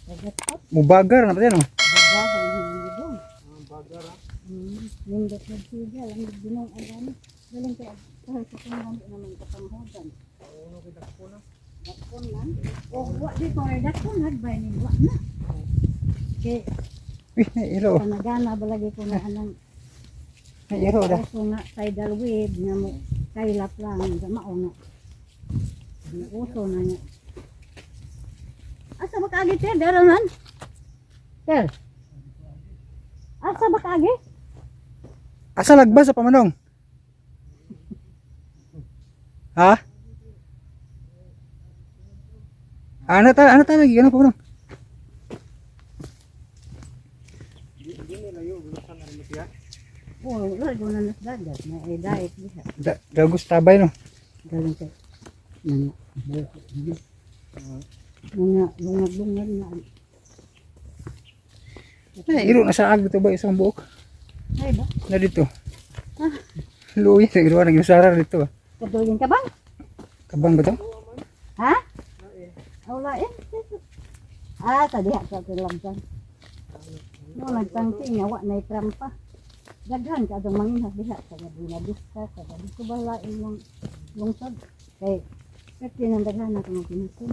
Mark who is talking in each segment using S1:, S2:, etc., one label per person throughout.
S1: Dagat up.
S2: Mubagar na pati no.
S1: Bagahan ni doon.
S3: Ah, bagar ah.
S1: Nindot na siya lang ginong agani. Galing kay kahit sa kung naman kapanghudan.
S3: Uno kay dako na.
S1: Dakon lang. O wa di ko ray dakon nagbay ni wa na. Kay
S2: Uy, may iro.
S1: panagana balagi ko na anang
S2: May iro da.
S1: uso nga tidal wave nga mo kaylap lang sa mao nga. Uso na nga. Asa ba kaagi ter dara man? Ter. Asa ba kaagi?
S2: Asa lagba sa pamanong? Ha? Ano ta lagi ano pamanong?
S3: Di di ni layo bulusan na mo siya.
S1: Oh, wala ko na nas dagat na ay diet diha.
S2: Da, dagos tabay no.
S1: Galing kay nang buko. Mga lungag-lungag na.
S2: Ay, iro na sa ag dito ba isang buok?
S1: Ay ba?
S2: Na dito. Luya sa iro nang usara dito ba.
S1: Kadulin ka ba?
S2: Kabang ba to?
S1: Ha? Wala eh. Ah, sa diha sa kilangsan. No, nagtangki nga wa nay trampa. Daghan ka adong manginhas diha sa Buena Vista, sa dito ba lain ng lungsod. Kay pwede nang daghan na itong pinasin.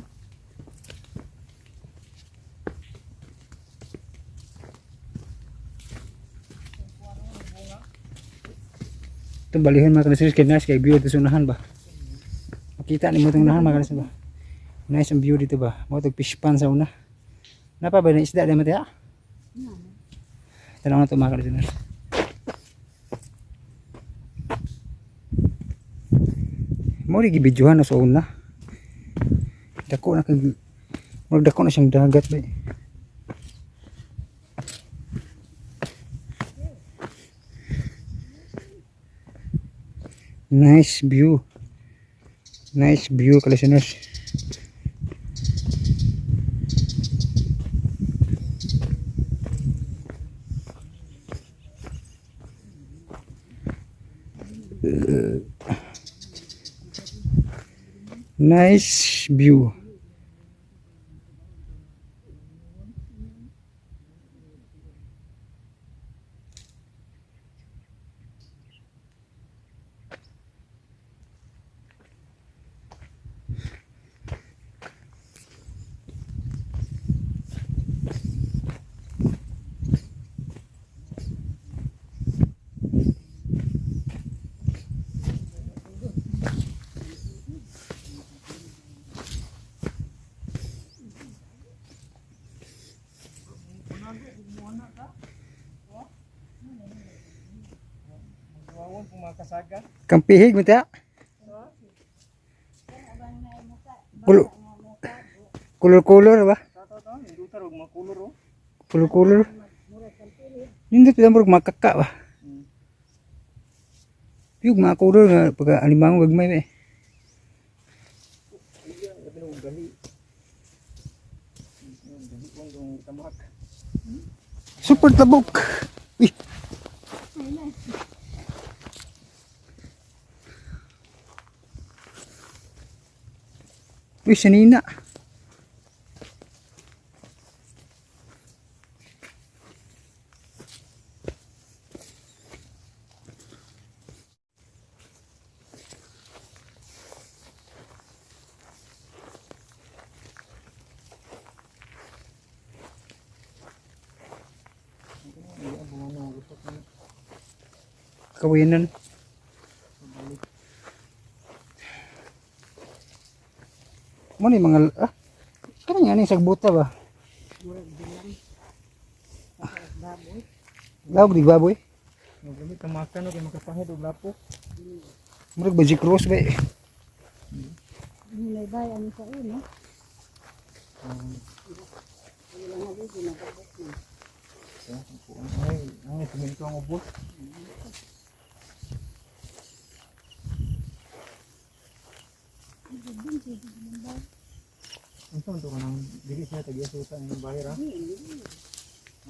S2: Ito balihon mga kalisir kay nice kay view dito sa unahan ba. Makita nimo itong unahan mga kalisir ba. Nice ang view dito ba. Mo tog fish pan sa una. Napa ba na isda di matiya? Tanaw na to mga kalisir. Mo ri gibidyohan na sa una. Dako na kay murag dako na siyang dagat ba. Nice view. Nice view, listeners. Nice view.
S3: Magwawon kung makasaga.
S2: Kampihig mo ta? Kulo. Kulor-kulor ba?
S3: Tato to, hindutar og makulor oh.
S2: Kulor-kulor. Nindot pila murag makaka ba? Yung mga kulor nga pagka alimango gagmay ba eh.
S3: Iya, labi na og gahi. Gahi kong dong tamak.
S2: Super tabok. Uy. Uy, sanina.
S3: Iya, bunga na gusto ko.
S2: Kawinan. Mo ni mga ah. Kani nga ni sagbuta ba?
S1: Murag bilang. Baboy.
S2: Lawag di baboy.
S3: Maglami tamakan og makapahid og lapo.
S2: Murag ba cross ba? Eh?
S1: Hinay bayan sa una. Wala nga dito nagabot na.
S3: Ay, ay, siminto ang ubos. Unsa man to kanang dili siya tag-iya sa ang bayar ha.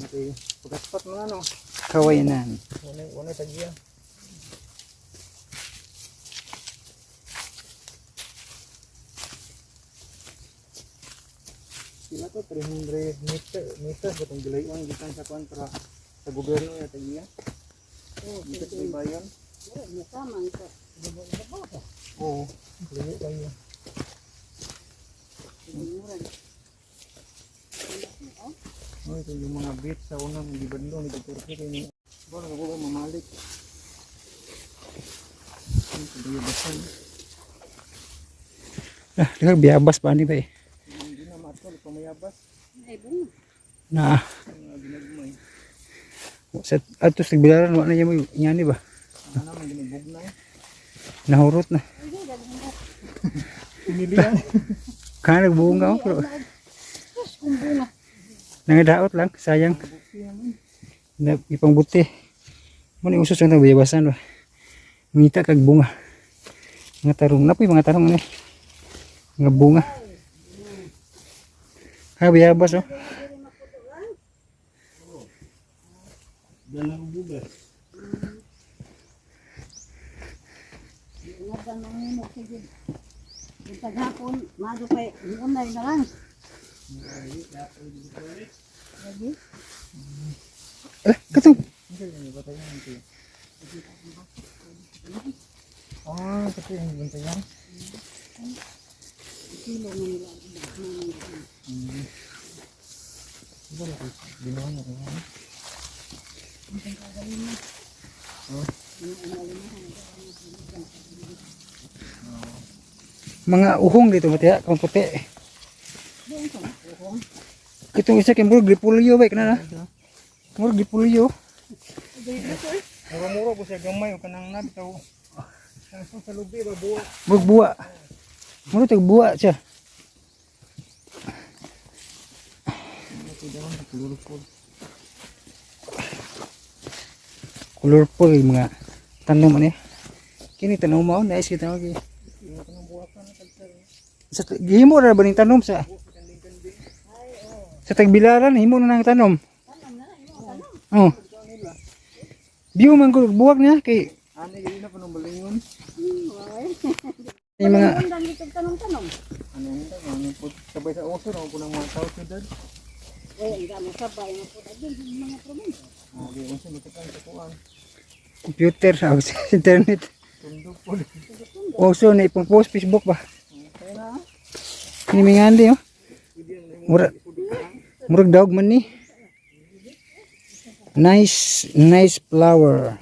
S3: Okay, pagkatpat mo na no.
S2: Kawinan.
S3: Wala wala tag-iya. Pila to 300 meters ba tong gilayon gikan sa kuan para sa gobyerno ya tagiya.
S1: Oh,
S3: Dito sa bayan.
S1: Sama ito.
S3: Oo, layo kayo.
S1: Mura.
S3: Oh, ito yung mga beach sa unang gibando ni Duterte kay ni. Bora na ko mamalik. Ito bayabasan.
S2: Ah, daghang biyabas pa ani ba eh.
S3: Hindi na maatol pamayabas.
S1: Ay, bunga.
S2: Na
S3: Mga ginagmay.
S2: sa ato sa Tagbilaran wa na mo ngani ba?
S3: Ano naman ginibugnay.
S2: Nahurot na.
S3: Pinilian.
S2: Kana nagbunga oh, pero
S1: Diyos, kung bunga.
S2: nangadaot lang, sayang.
S3: Buti naman.
S2: Na ipangbuti. Mo ni usos ang biyabasan ba. Ngita kag bunga. Mga tarong na po mga tarong ani. Mga bunga. Ha biyabas oh.
S3: Dalang bugas.
S1: Nga nang mo sige. Yung taghapon, mago pa unay na lang. Lagi?
S2: Eh, katong
S3: Ah, kasi yung bantayan.
S1: Kilo man nila.
S3: Diba na ginawa niya kaya?
S2: Mga uhong dito matiya kung puti. Kitong isa kay murag gripulyo ba kana na? Murag gripulyo.
S3: Mura-mura po siya gamay o kanang na bitaw. Ang sa lubi ba buwa.
S2: Murag buwa. Murag tag buwa siya.
S3: Ito daw ang kulurpol.
S2: Colorful yung mga tanom ani. Kini tanom mao nice kita kay. Sa gihimo ra ba ning tanom sa Tagbilaran himo na nang tanom. Oh. View man ko buwak niya kay
S3: Ano yun na panong balingon?
S2: yung mga
S1: Undang dito tanong-tanong.
S3: Ano yun daw? Ano po sabay sa uso no po ng mga tao syudad.
S1: Ay, ang gamo sabay na po din mga probinsya.
S3: Okay, unsa matakan sa kuan.
S2: Computer sa internet.
S3: Tundok po.
S2: Also na ipong post Facebook ba.
S3: Kaya na.
S2: Kini mingandi oh. Murag murag dog man ni. Nice nice flower.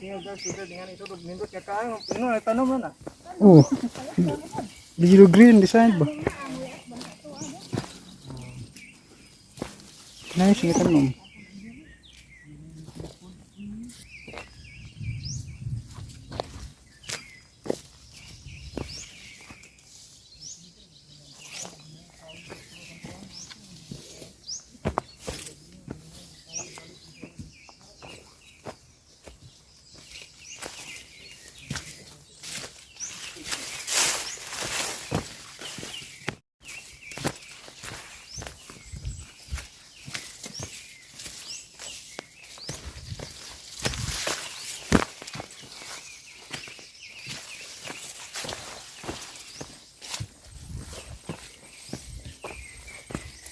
S3: Tinggal daw syudad nga ito nindot ka kaayo. Ino ay tanom na na.
S2: Oh. Digital green design ba? Nice nga tanom.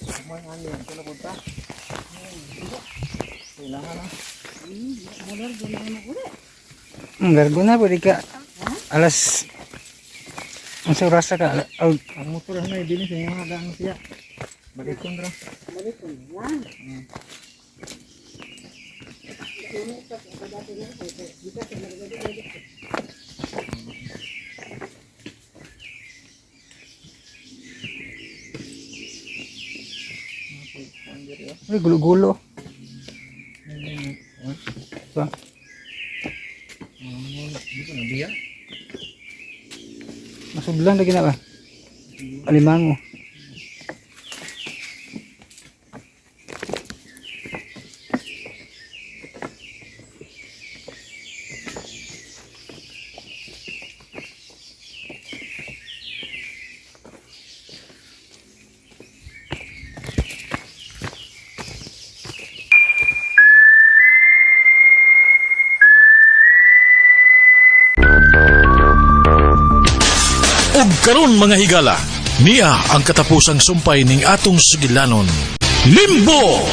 S3: Kumain ani ito na punta. Kailangan na.
S1: Bulor din na mo uli.
S2: Ang gargo na pwede ka alas unsa orasa ka?
S3: Ang motor na dili sa iyang daan siya. Balik kontra.
S1: Balik ko na.
S2: Uy, gulo-gulo. Ba?
S3: Di ko na biya.
S2: Masudlan lagi na ba? Alimango.
S4: Ug karon, mga higala, niya ang katapusang sumpay ning atong sugilanon. Limbo!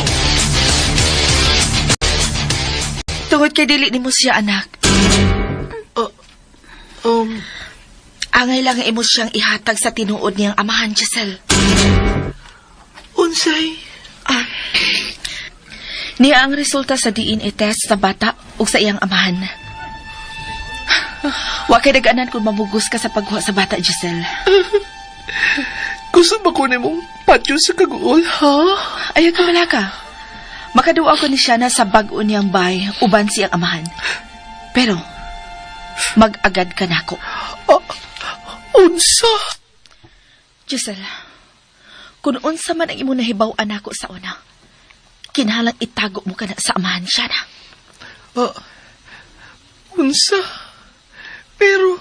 S5: Tungod kay dili nimo siya anak. Angay lang ang imo siyang ihatag sa tinuod niyang amahan, Giselle.
S6: Unsay?
S5: Ah. Niya ang resulta sa DNA test sa bata ug sa iyang amahan. Wa kay nag-anan kung mamugos ka sa pagkuha sa bata, Giselle.
S6: Gusto ba ko nimong patyo sa kaguol, ha?
S5: Ayaw ka malaka. Makaduwa ko ni siya na sa bag-o niyang bay uban siyang amahan. Pero, mag-agad ka nako.
S6: Ah, unsa?
S5: Giselle, kung unsa man ang imong nahibaw nako sa una, kinahanglan itago mo ka na sa amahan siya na.
S6: Ah, unsa? Pero,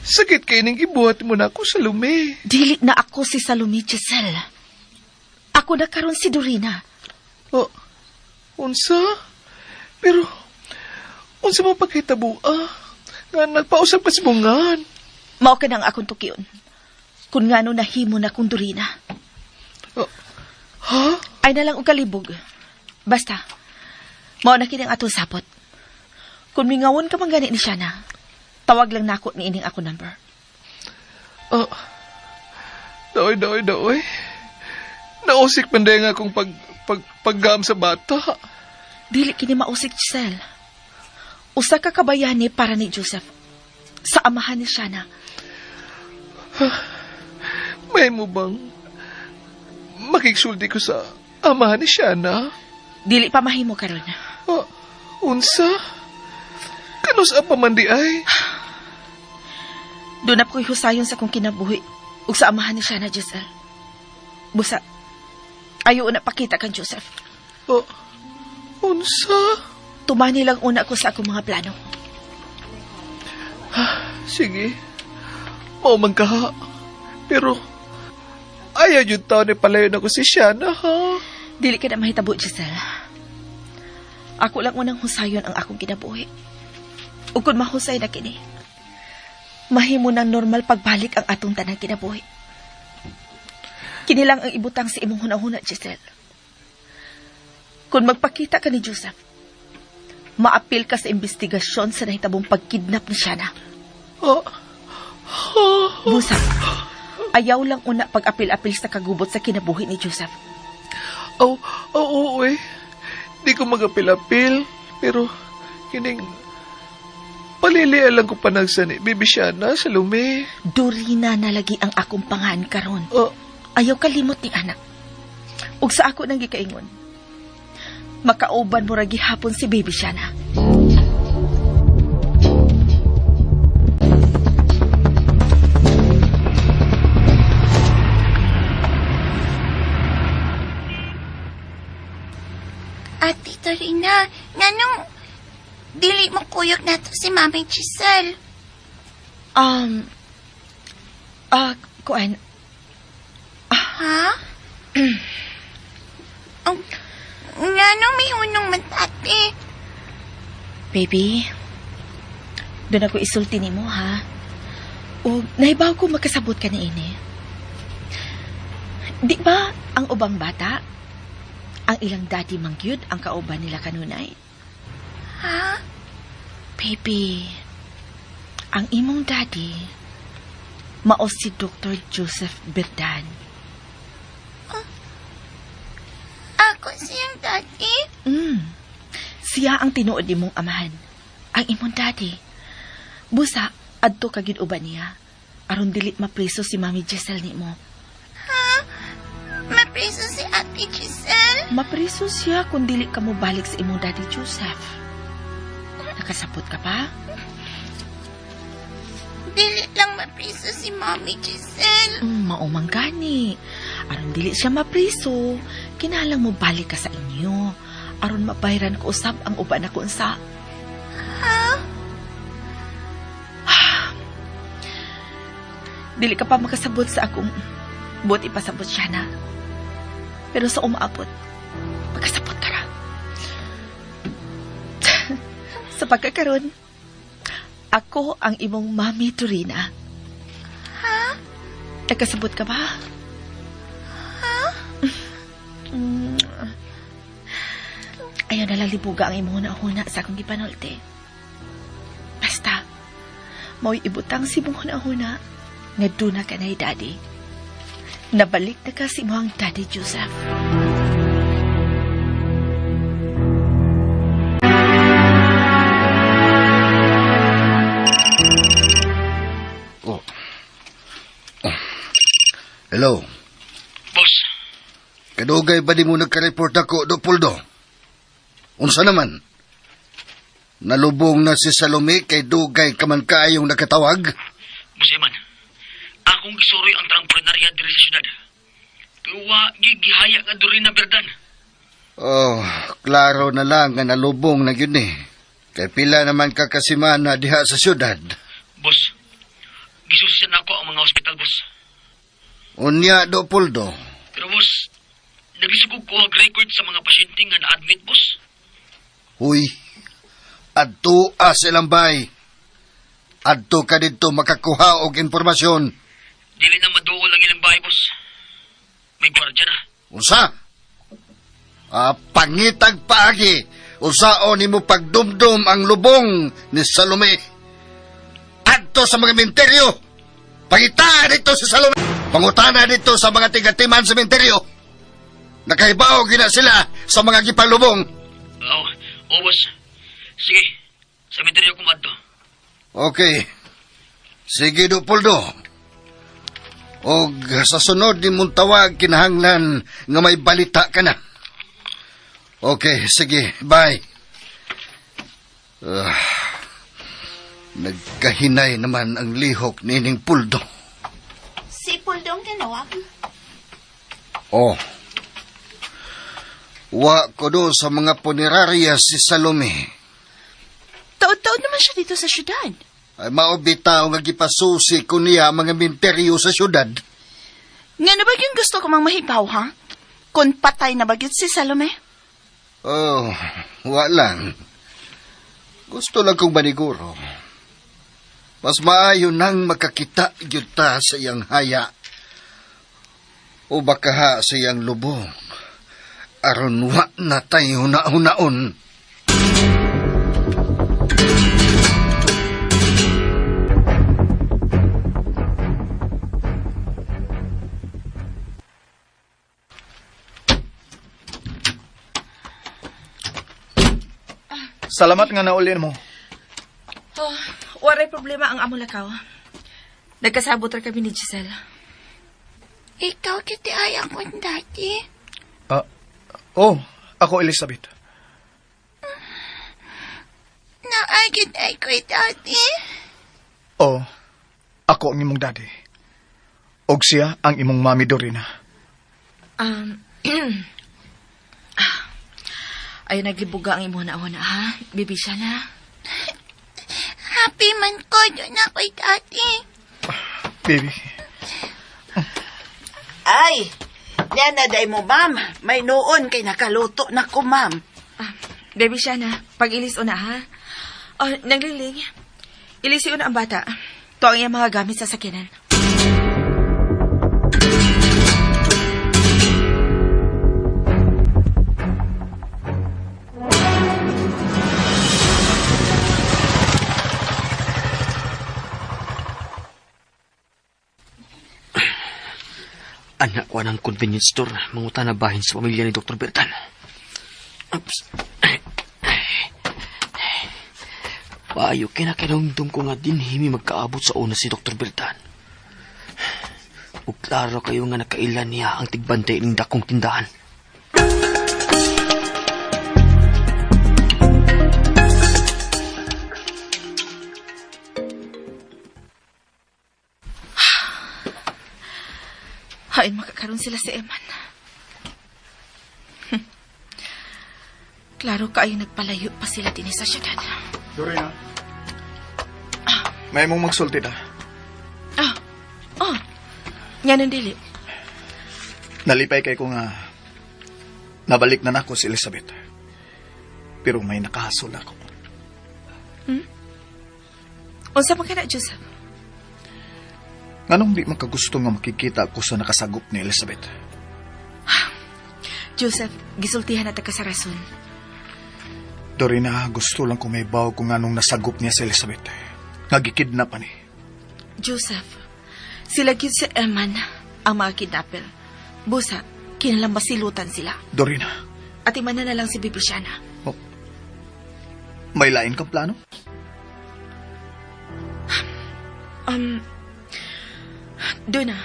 S6: sakit kay ning gibuhat mo na ako sa lumi.
S5: Dili na ako si Salome, Giselle. Ako na karon si Dorina.
S6: Ah, unsa? Pero, unsa man pagkahitabo, ah? Nga nagpausap ka sa bungan.
S5: Mao ka na ang akong tukion. Kung ngano nahimo na kong Dorina.
S6: Ah, ha?
S5: Ay na lang og kalibog. Basta, mao na kini ang atong sapot. Kung mingawon ka man gani ni siya na, tawag lang nako ni ining ako number.
S6: Ah, daoy, daoy, daoy. Nausik man nga akong paggam sa bata.
S5: Dili kini mausik, Giselle. Usa ka kabayani para ni Joseph. Sa amahan ni Shana.
S6: May mo bang makiksulti ko sa amahan ni Shana?
S5: Dili pa mahimo karon.
S6: Ah, unsa? Kanus pa man di ay?
S5: Doon na ko'y husayon sa kong kinabuhi ug sa amahan ni Shana, Giselle. Busa, ayo na pakita kan Joseph.
S6: Ah, unsa?
S5: Tumani lang una ko sa akong mga plano.
S6: Sige. Mao man ka ha. Pero, ayaw yung taon ni palayon ako si Shana, ha?
S5: Dili ka na mahitabo, Giselle. Ako lang unang husayon ang akong kinabuhi. Ug kung mahusay na kini, mahimo ng normal pagbalik ang atong tanang kinabuhi. Kini lang ang ibutang sa imong hunahuna, Giselle. Kung magpakita ka ni Joseph, maapil ka sa investigasyon sa nahitabong pagkidnap ni Shana.
S6: Ah, ha?
S5: Busa, ayaw lang una pag-apil-apil sa kagubot sa kinabuhi ni Joseph.
S6: Oh, oh, oo eh. Di ko magapil-apil, pero kining palili lang ko panagsani, Bibi Shana, sa lumi.
S5: Dorina na lagi ang akong pangan karon.
S6: Ah,
S5: Ayaw kalimot ni anak. Ug sa ako nang gikaingon. Makauban mo ra gihapon si baby Shana.
S7: Ate Torina, nganong dili mo kuyog nato si Mami Giselle?
S5: Kuan,
S7: Ha? Oh, nganong may hunong man ate?
S5: Baby. Doon ako isulti nimo ha. Ug nahibaw ko makasabot ka ni ini. Di ba ang ubang bata ang ilang daddy mangyud ang kauban nila kanunay?
S7: Ha?
S5: Baby, ang imong daddy mao si Dr. Joseph Berdan.
S7: Ako siyang daddy?
S5: Siya ang tinuod nimong amahan. Ang imong daddy. Busa, adto ka gyud uban niya. Aron dili mapriso si Mami Giselle nimo.
S7: Ha? Mapriso si Ate Giselle?
S5: Mapriso siya kung dili ka mo balik sa imong daddy Joseph. Nakasabot ka pa?
S7: Dili lang mapriso si Mami Giselle.
S5: Maumang gani. Aron dili siya mapriso, kinahanglan mo balik ka sa inyo. Aron mabayran ko usab ang uban ako unsa.
S7: Ha?
S5: Dili ka pa makasabot sa akong buot ipasabot siya na. Pero sa umaabot, makasabot ka ra. Sa pagkakaroon, ako ang imong Mami Turina. Nagkasabot ka ba? Ha? Ayaw na lang libuga ang imong huna-huna sa akong gipanulti. Basta, mao'y ibutang si mong huna-huna nga duna ka na daddy. Nabalik na ka si imong Daddy Joseph.
S8: Oh. Oh. Hello.
S9: Boss.
S8: Kadugay ba di mo nagka-report ako, Dopoldo? Unsa naman? Nalubong na si Salome kay dugay ka man kaayong nakatawag?
S9: Boss Eman, akong gisuroy ang tarang pulinarya diri sa syudad. Pero wa gigihaya nga duri na berdan.
S8: Oh, klaro na lang nga nalubong na yun eh. Kay pila naman ka kasimana diha sa syudad.
S9: Boss, gisusiyan ako ang mga hospital, boss.
S8: Unya, Dopoldo.
S9: Pero boss, naglisod ko og record sa mga pasyente nga na-admit, boss.
S8: Huy, adto sa ilang bay. Adto ka didto makakuha og impormasyon.
S9: Dili na maduol ang ilang bahay, boss. May gwardiya na.
S8: Unsa? Pangitag paagi. Unsaon nimo pagdumdum ang lubong ni Salome? Adto sa mga menteryo. Pangita dito si Salome. Pangutana dito sa mga tigatiman sa menteryo. Nakahibaw gina sila sa mga gipalubong.
S9: Oo, oh, boss. Sige, sa menteryo ko maadto.
S8: Okay. Sige, Dupoldo. Og sa sunod ni mong tawag, kinahanglan nga may balita ka na. Okay, sige. Bye. Nagkahinay naman ang lihok nining Puldo.
S7: Si Puldo ang tinawag?
S8: Oh. Wa ko do sa mga punerarya si Salome.
S5: Taod-taod naman siya dito sa syudad.
S8: Ay mao bitaw nga gipasusi ko niya ang mga minteryo sa syudad.
S7: Nga na ba yung gusto ko mang mahibaw, ha? Kung patay na ba yun si Salome?
S8: Oh, wa lang. Gusto lang kong maniguro. Mas maayo nang makakita gyud ta sa iyang haya. O baka ha sa iyang lubong. Aron wa na tayo huna-hunaon.
S6: Salamat nga naulin mo.
S5: Oh, waray problema ang amo lakaw. Nagkasabot ra kami ni Giselle.
S7: Ikaw kiti ay akong daddy.
S6: Oh, ako Elizabeth.
S7: Naagid ay ko'y daddy.
S6: Oh, ako ang imong daddy. Og siya ang imong mami Dorina.
S5: Ay, naglibuga ang imong nauna, ha? Bibi siya na.
S7: Happy man ko, doon ako'y daddy.
S6: Baby.
S10: Ay, yan na day mo, ma'am. May noon kay nakaluto na ko, ma'am.
S5: Baby siya na, pag-ilis una, ha? Oh, nagliling. Ilisi una ang bata. Ito ang iyang mga gamit sa sakyanan.
S9: Anak ko ng convenience store, manguta na bahin sa pamilya ni Dr. Bertan. Oops. Payo, kinakinumdum ko nga din himi magkaabot sa una si Dr. Bertan. Ug klaro kayo nga nakailan niya ang tigbantay ng dakong tindahan.
S5: Hain makakaroon sila si Eman. Klaro kaayo nagpalayo pa sila din sa syudad.
S6: Dorina. May mong magsulti ta.
S5: Oh. Nga nang dili.
S6: Nalipay kay ko nga nabalik na nako si Elizabeth. Pero may nakahasol ako.
S5: Unsa man ka na, Joseph?
S6: Nganong di man kagusto nga makikita ako sa nakasagop ni Elizabeth?
S5: Joseph, gisultihan na ta ka sa rason.
S6: Dorina, gusto lang ko may baw kung anong nasagop niya si Elizabeth. Nga gikidnap pa ni.
S5: Joseph, sila gyud si Eman ang mga kidnapper. Busa, kinalang masilutan sila.
S6: Dorina,
S5: At imana na lang si Bibi Shana.
S6: may lain kang plano?
S5: Doon na.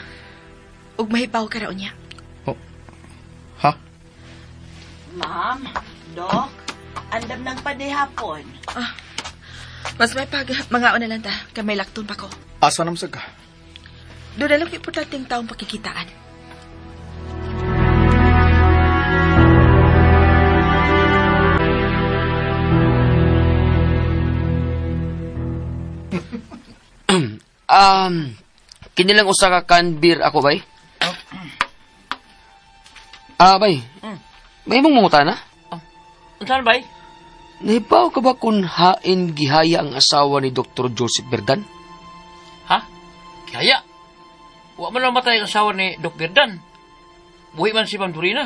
S5: Ug mahibaw ka raw niya.
S6: Oh. Ha?
S10: Ma'am, Doc, andam ng panihapon.
S5: Mas may pag mga na lang ta, kay may lakton pa ko.
S6: Asa naman sa ka?
S5: Doon na lang importanteng taong pakikitaan.
S9: Kinilang usa ka canned beer ako, bay? Bay. May mong mangutana?
S11: Unsa bay?
S9: Nahibaw ka ba kung hain gihaya ang asawa ni Dr. Joseph Berdan?
S11: Ha? Gihaya? Wa man namatay ang asawa ni Doc Berdan. Buhi man si Ma'am Dorina.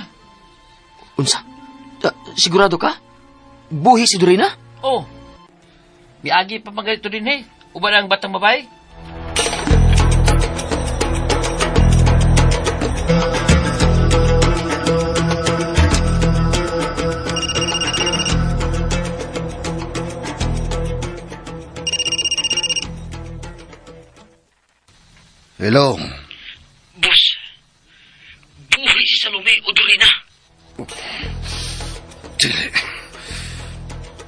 S9: Unsa? Sigurado ka? Buhi si Dorina?
S11: Oh. Miagi pa man ganito din eh. Uban ang batang babae.
S8: Hello.
S11: Boss, buhi si Salome o Dorina.
S8: Dili.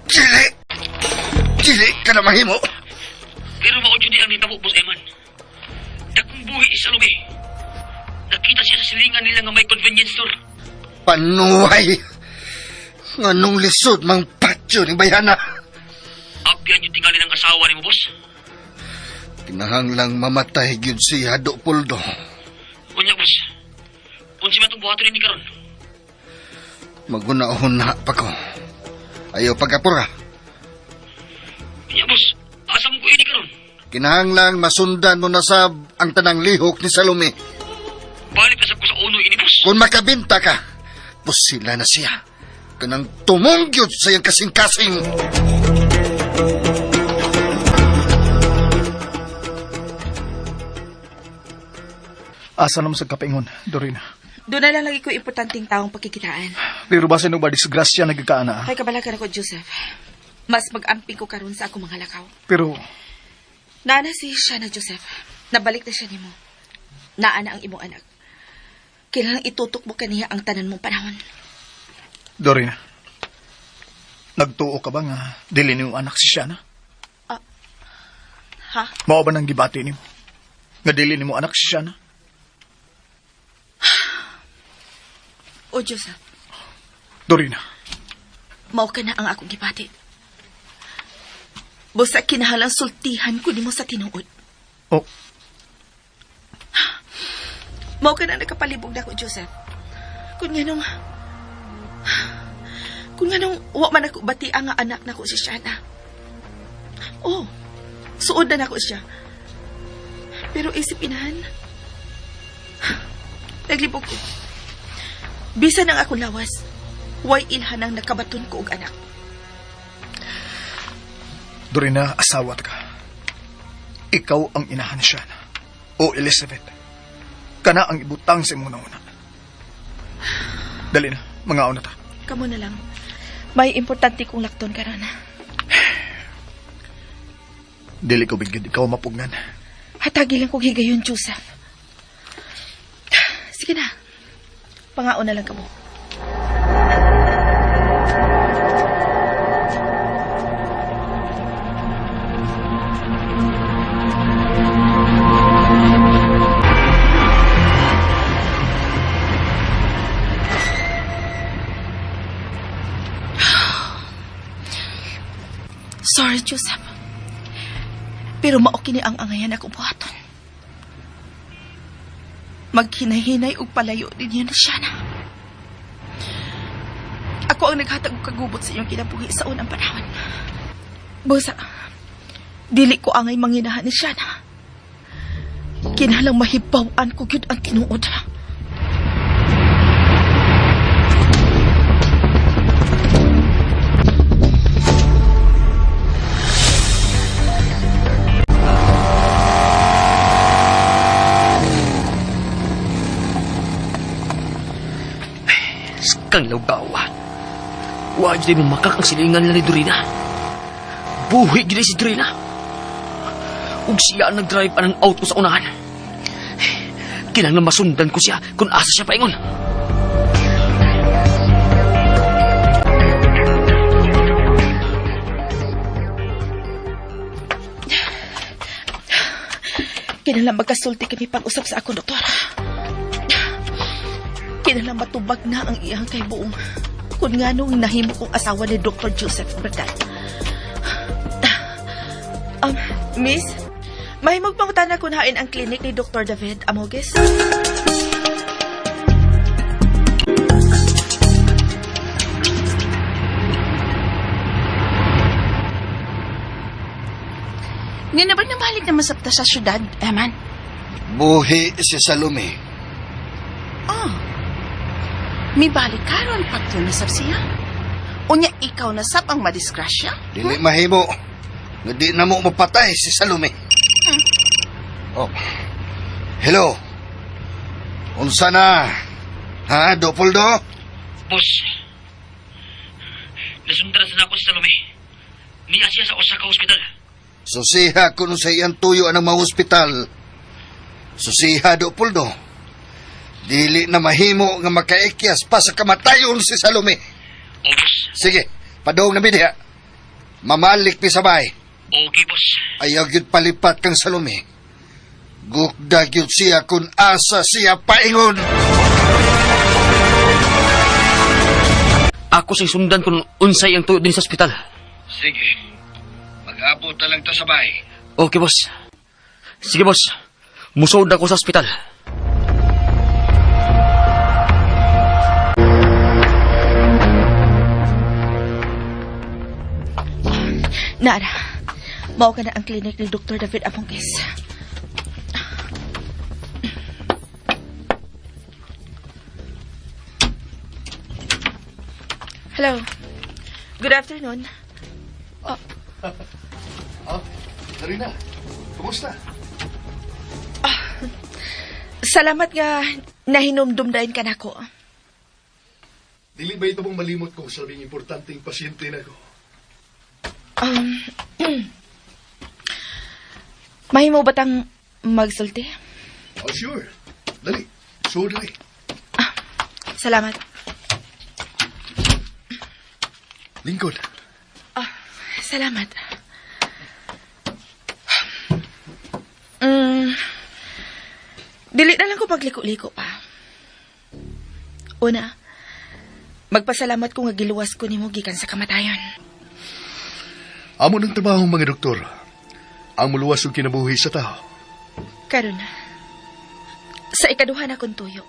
S8: Dili. Dili ka na mahimo.
S11: Pero mao jud ang nitabo, Boss Eman. Dakong buhi si Salome. Nakita siya sa silingan nila nga may convenience store.
S8: Panuway. Nganong lisod mang patyo ni Bayana.
S11: Abyan yung tingali ng asawa ni mo, boss.
S8: Kinahanglang mamatay gyud si Hado Puldo.
S11: Unya, boss. Unsa man tong buhaton ni karon?
S8: Maguna-una pa ko. Ayaw pagkapura.
S11: Unya, boss. Asa mo ko ini karon?
S8: Kinahanglang masundan mo na sab ang tanang lihok ni Salome.
S11: Balik na sab ko sa uno ini, boss.
S8: Kung makabinta ka, pusila na siya. Kanang tumungyod sa iyang kasing-kasing.
S6: Asa naman sa kapaingon, Dorina?
S5: Doon na lang lagi ko importanteng taong pakikitaan.
S6: Pero basta nung ba disgrasya nagkakaana?
S5: Kay kabalakan ako, Joseph. Mas mag-amping ko karon sa akong mga lakaw.
S6: Pero,
S5: Naana si siya na, Joseph. Nabalik na siya nimo. Naa na ang imong anak. Kailangan itutok mo kaniya ang tanan mong panahon.
S6: Dorina, nagtuo ka ba nga dili nimo anak si Shana?
S5: Ha?
S6: Mao ba nang gibati nimo? Nga dili nimo anak si Shana?
S5: O, Joseph.
S6: Dorina.
S5: Mao ka na ang akong gibati. Busa kinahalang sultihan ko nimo sa tinuod.
S6: Oh.
S5: Mao ka na nakapalibog na ko, Joseph. Kung nga nung wa man ako bati ang anak na ko si Shana. Oh, suod na nako siya. Pero isip inahan, naglibog ko. Bisan ang akong lawas, way ilhan ang nakabaton ko og anak.
S6: Dorina, asawa ka. Ikaw ang inahan siya. O Elizabeth, kana ang ibutang sa imong nauna. Dali na, mga una ta.
S5: Kamo na lang. May importante kong lakton karon.
S6: Dili ko bigid ikaw mapugnan.
S5: Hatagi lang kong higayon, Joseph. Sige na. Pangaon na lang kamo. Sorry, Joseph. Pero mao kini ang angayan akong buhaton. Maghinay-hinay og palayo din niya na siya na. Ako ang naghatag og kagubot sa iyong kinabuhi sa unang panahon. Busa, dili ko angay manginahan ni Shana. Kinahanglang mahibaw-an ko gyud ang tinuod.
S9: Kang lawgawa. Wa jud mo makak ang silingan nila ni Dorina. Buhi jud si Dorina. Ug siya ang nag-drive anang auto sa unahan. Kinahanglan masundan ko siya kung asa siya paingon.
S5: Kinahanglan magkasulti kami pag-usap sa akong doktor. Kinahanglan matubag na ang iyang kay buong kung nganong nahimo kong asawa ni Dr. Joseph Berdal. Miss, mahimog pangutana kung hain ang klinik ni Dr. David Amoges?
S10: Nga na ba nabalik na masapta sa syudad, Eman?
S8: Buhi si Salome.
S10: Oh. Mibalik karon patyo na sab siya. Unya ikaw na sab ang madisgrasya?
S8: Dili mahimo. Nga di na mo mapatay si Salome. Oh. Hello. Unsa na? Ha, Dopoldo?
S11: Boss, nasundan sa nako si Salome. Niya siya sa usa ka ospital.
S8: Susiha kuno sa iyang tuyo ang mga ospital. Susiha, Dopoldo. Dili na mahimo nga makaikyas pa sa kamatayon si Salome.
S11: O, boss.
S8: Sige, padong na mi diha. Mamalik mi sabay.
S11: Okay, boss.
S8: Ayaw gyud palipat kang Salome. Gukda gyud siya kung asa siya paingon.
S9: Ako sing sundan kung unsay ang tuyo din sa ospital.
S8: Sige. Mag-abot na lang ta sabay.
S9: Okay, boss. Sige, boss. Musod ako sa ospital.
S5: Nara, mao ka na ang klinik ni Dr. David Amoges. Hello. Good afternoon.
S6: Oh, Darina, kumusta?
S5: Salamat nga nahinumdum dayon ka nako.
S6: Dili ba ito mong malimot ko sa labing importanteng pasyente na ko?
S5: Mahimo ba tang magsulti?
S6: Oh, sure. Dali. So, dali.
S5: Salamat.
S6: Lingkod.
S5: Salamat. Dili na lang ko pagliko-liko pa. Una, magpasalamat ko nga giluwas ko nimo gikan sa kamatayon.
S6: Amo ng trabaho mga doktor. Ang muluwas og kinabuhi sa tao.
S5: Karon, sa ikaduha na kong tuyo.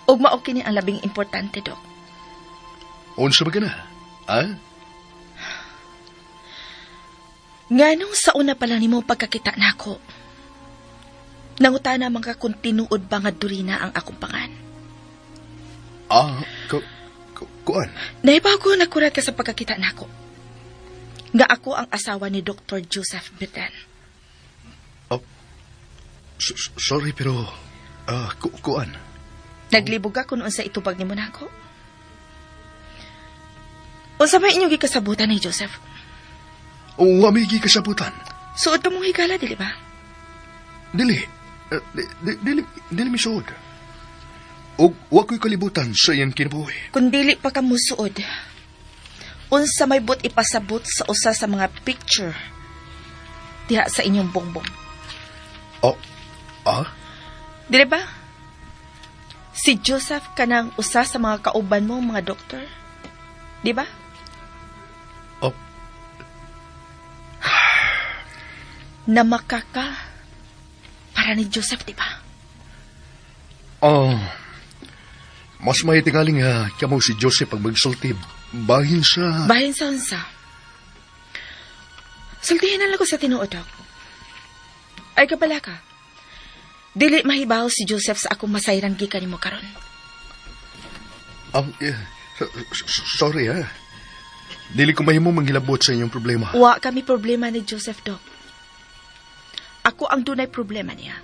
S5: Ug mao kini ang labing importante, Dok.
S6: Unsa ba ka na? Ha?
S5: Nganong sa una pa lang nimo pagkakita nako, nangutana man ka kung tinuod ba nga Dorina ang akong pangan.
S6: Ah, kuan?
S5: Naibaw ko nakurat ka sa pagkakita nako. Nga ako ang asawa ni Dr. Joseph Bitan.
S6: Oh, sorry pero, kuan?
S5: Naglibog ka kung unsa itubag nimo nako. Unsa may inyong gikasabutan ni Joseph?
S6: O, wa may gikasabutan.
S5: Suod ka mong higala, dili ba?
S6: Dili. Dili, dili mi suod. O, wa ko'y kalibutan sa iyang kinabuhi.
S5: Kung dili pa ka musuod, unsa may but ipasabot sa usa sa mga picture diha sa inyong bongbong.
S6: Oh, ah?
S5: Dili ba? Si Joseph kanang usa sa mga kauban mo, mga doktor. Di ba?
S6: Oh.
S5: Namakaka para ni Joseph, di ba?
S6: Oh. Mas may tingaling nga kamo si Joseph pag magsulti bahin sa...
S5: Bahin sa unsa. Sultihin na lang ko sa tinuod, Dok. Ay, kabala ka. Dili mahibaw si Joseph sa akong masayran gikan nimo karon.
S12: Sorry ha. Dili ko mahimo manghilabot sa inyong problema.
S5: Wa kami problema ni Joseph, Doc. Ako ang dunay problema niya.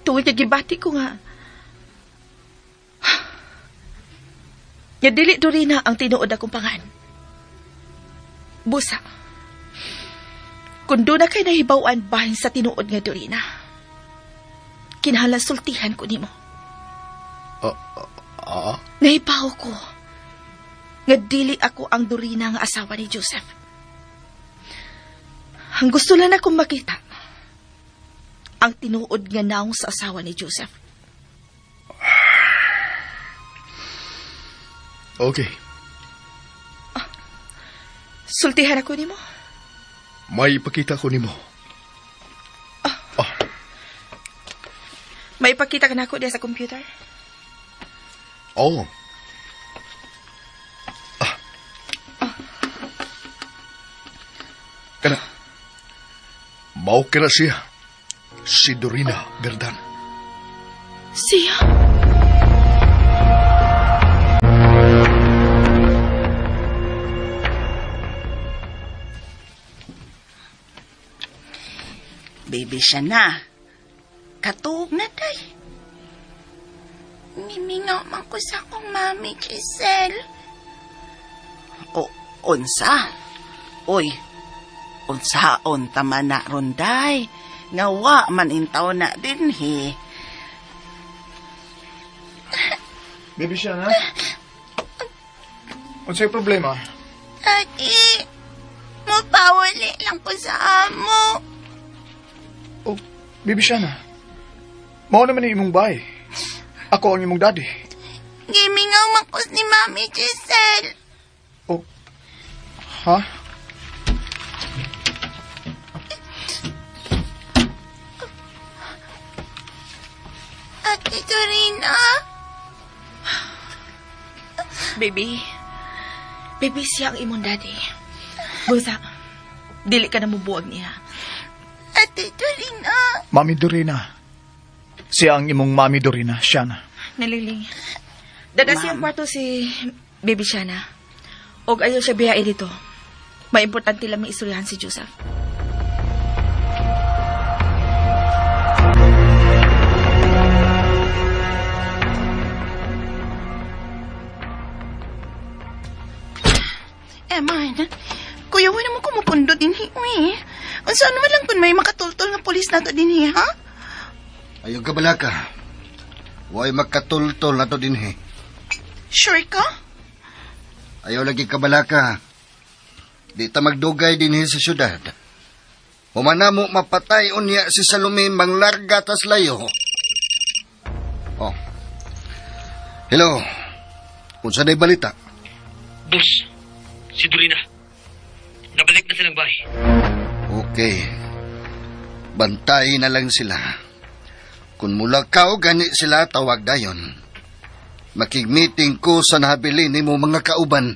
S5: Tuwid kay gibati ko nga. Nga dili Dorina ang tinuod akong pangan. Busa. Kung doon na kay nahibawan bahin sa tinuod nga Dorina, kinahanglan sultihan ko nimo. Nahibaw ko nga dili ako ang Dorina nga asawa ni Joseph. Ang gusto lang akong makita ang tinuod nga naong sa asawa ni Joseph.
S12: Okay.
S5: Sultihan ako nimo.
S12: May ipakita ko nimo.
S5: May ipakita ka na ako diya sa computer.
S12: Oh. Kana. Mao kira siya. Si Dorina Verdan.
S5: Siya?
S10: Baby siya na. Katuog na, day.
S7: Mimingaw man ko sa akong mami, Giselle.
S10: O, unsa? Uy, unsaon tama na ron, day. Nga wa man intaw na din, he.
S6: Baby siya na? Unsay problema?
S7: Daddy, mapawali lang ko sa amo.
S6: Oh, baby Shana. Mao naman ni imong bay. Ako ang imong daddy.
S7: Gimingaw man ko ni Mami Giselle.
S6: Oh. Ha?
S7: Ate Dorina.
S5: Baby. Baby, siya ang imong daddy. Busa, dili ka na mubuwag niya.
S7: Ate Dorina.
S6: Mami Dorina. Siya ang imong Mami Dorina, Shana.
S5: Naliling. Dada siyang kwarto si Baby Shana. Og ayaw siya biyae dito. May importante lang may istoryahan si Joseph.
S10: Eh, man. Kuya, wala mo kumupundo din, hi, uy. Unsa naman lang kung may makatultol nga pulis nato din, hi, ha?
S8: Ayaw ka balaka. Huwag makatultol na to din he.
S10: Sure ka?
S8: Ayaw lagi ka balaka. Di ta magdugay din he sa syudad. Humana mo mapatay unya si Salome manglarga tas layo. Oh. Hello. Unsa day balita?
S11: Boss, si Dorina. Nabalik na silang bahay.
S8: Okay. Bantay na lang sila. Kung mulakaw gani sila, tawag dayon. Makig-meeting ko sa nahabilin nimo mga kauban.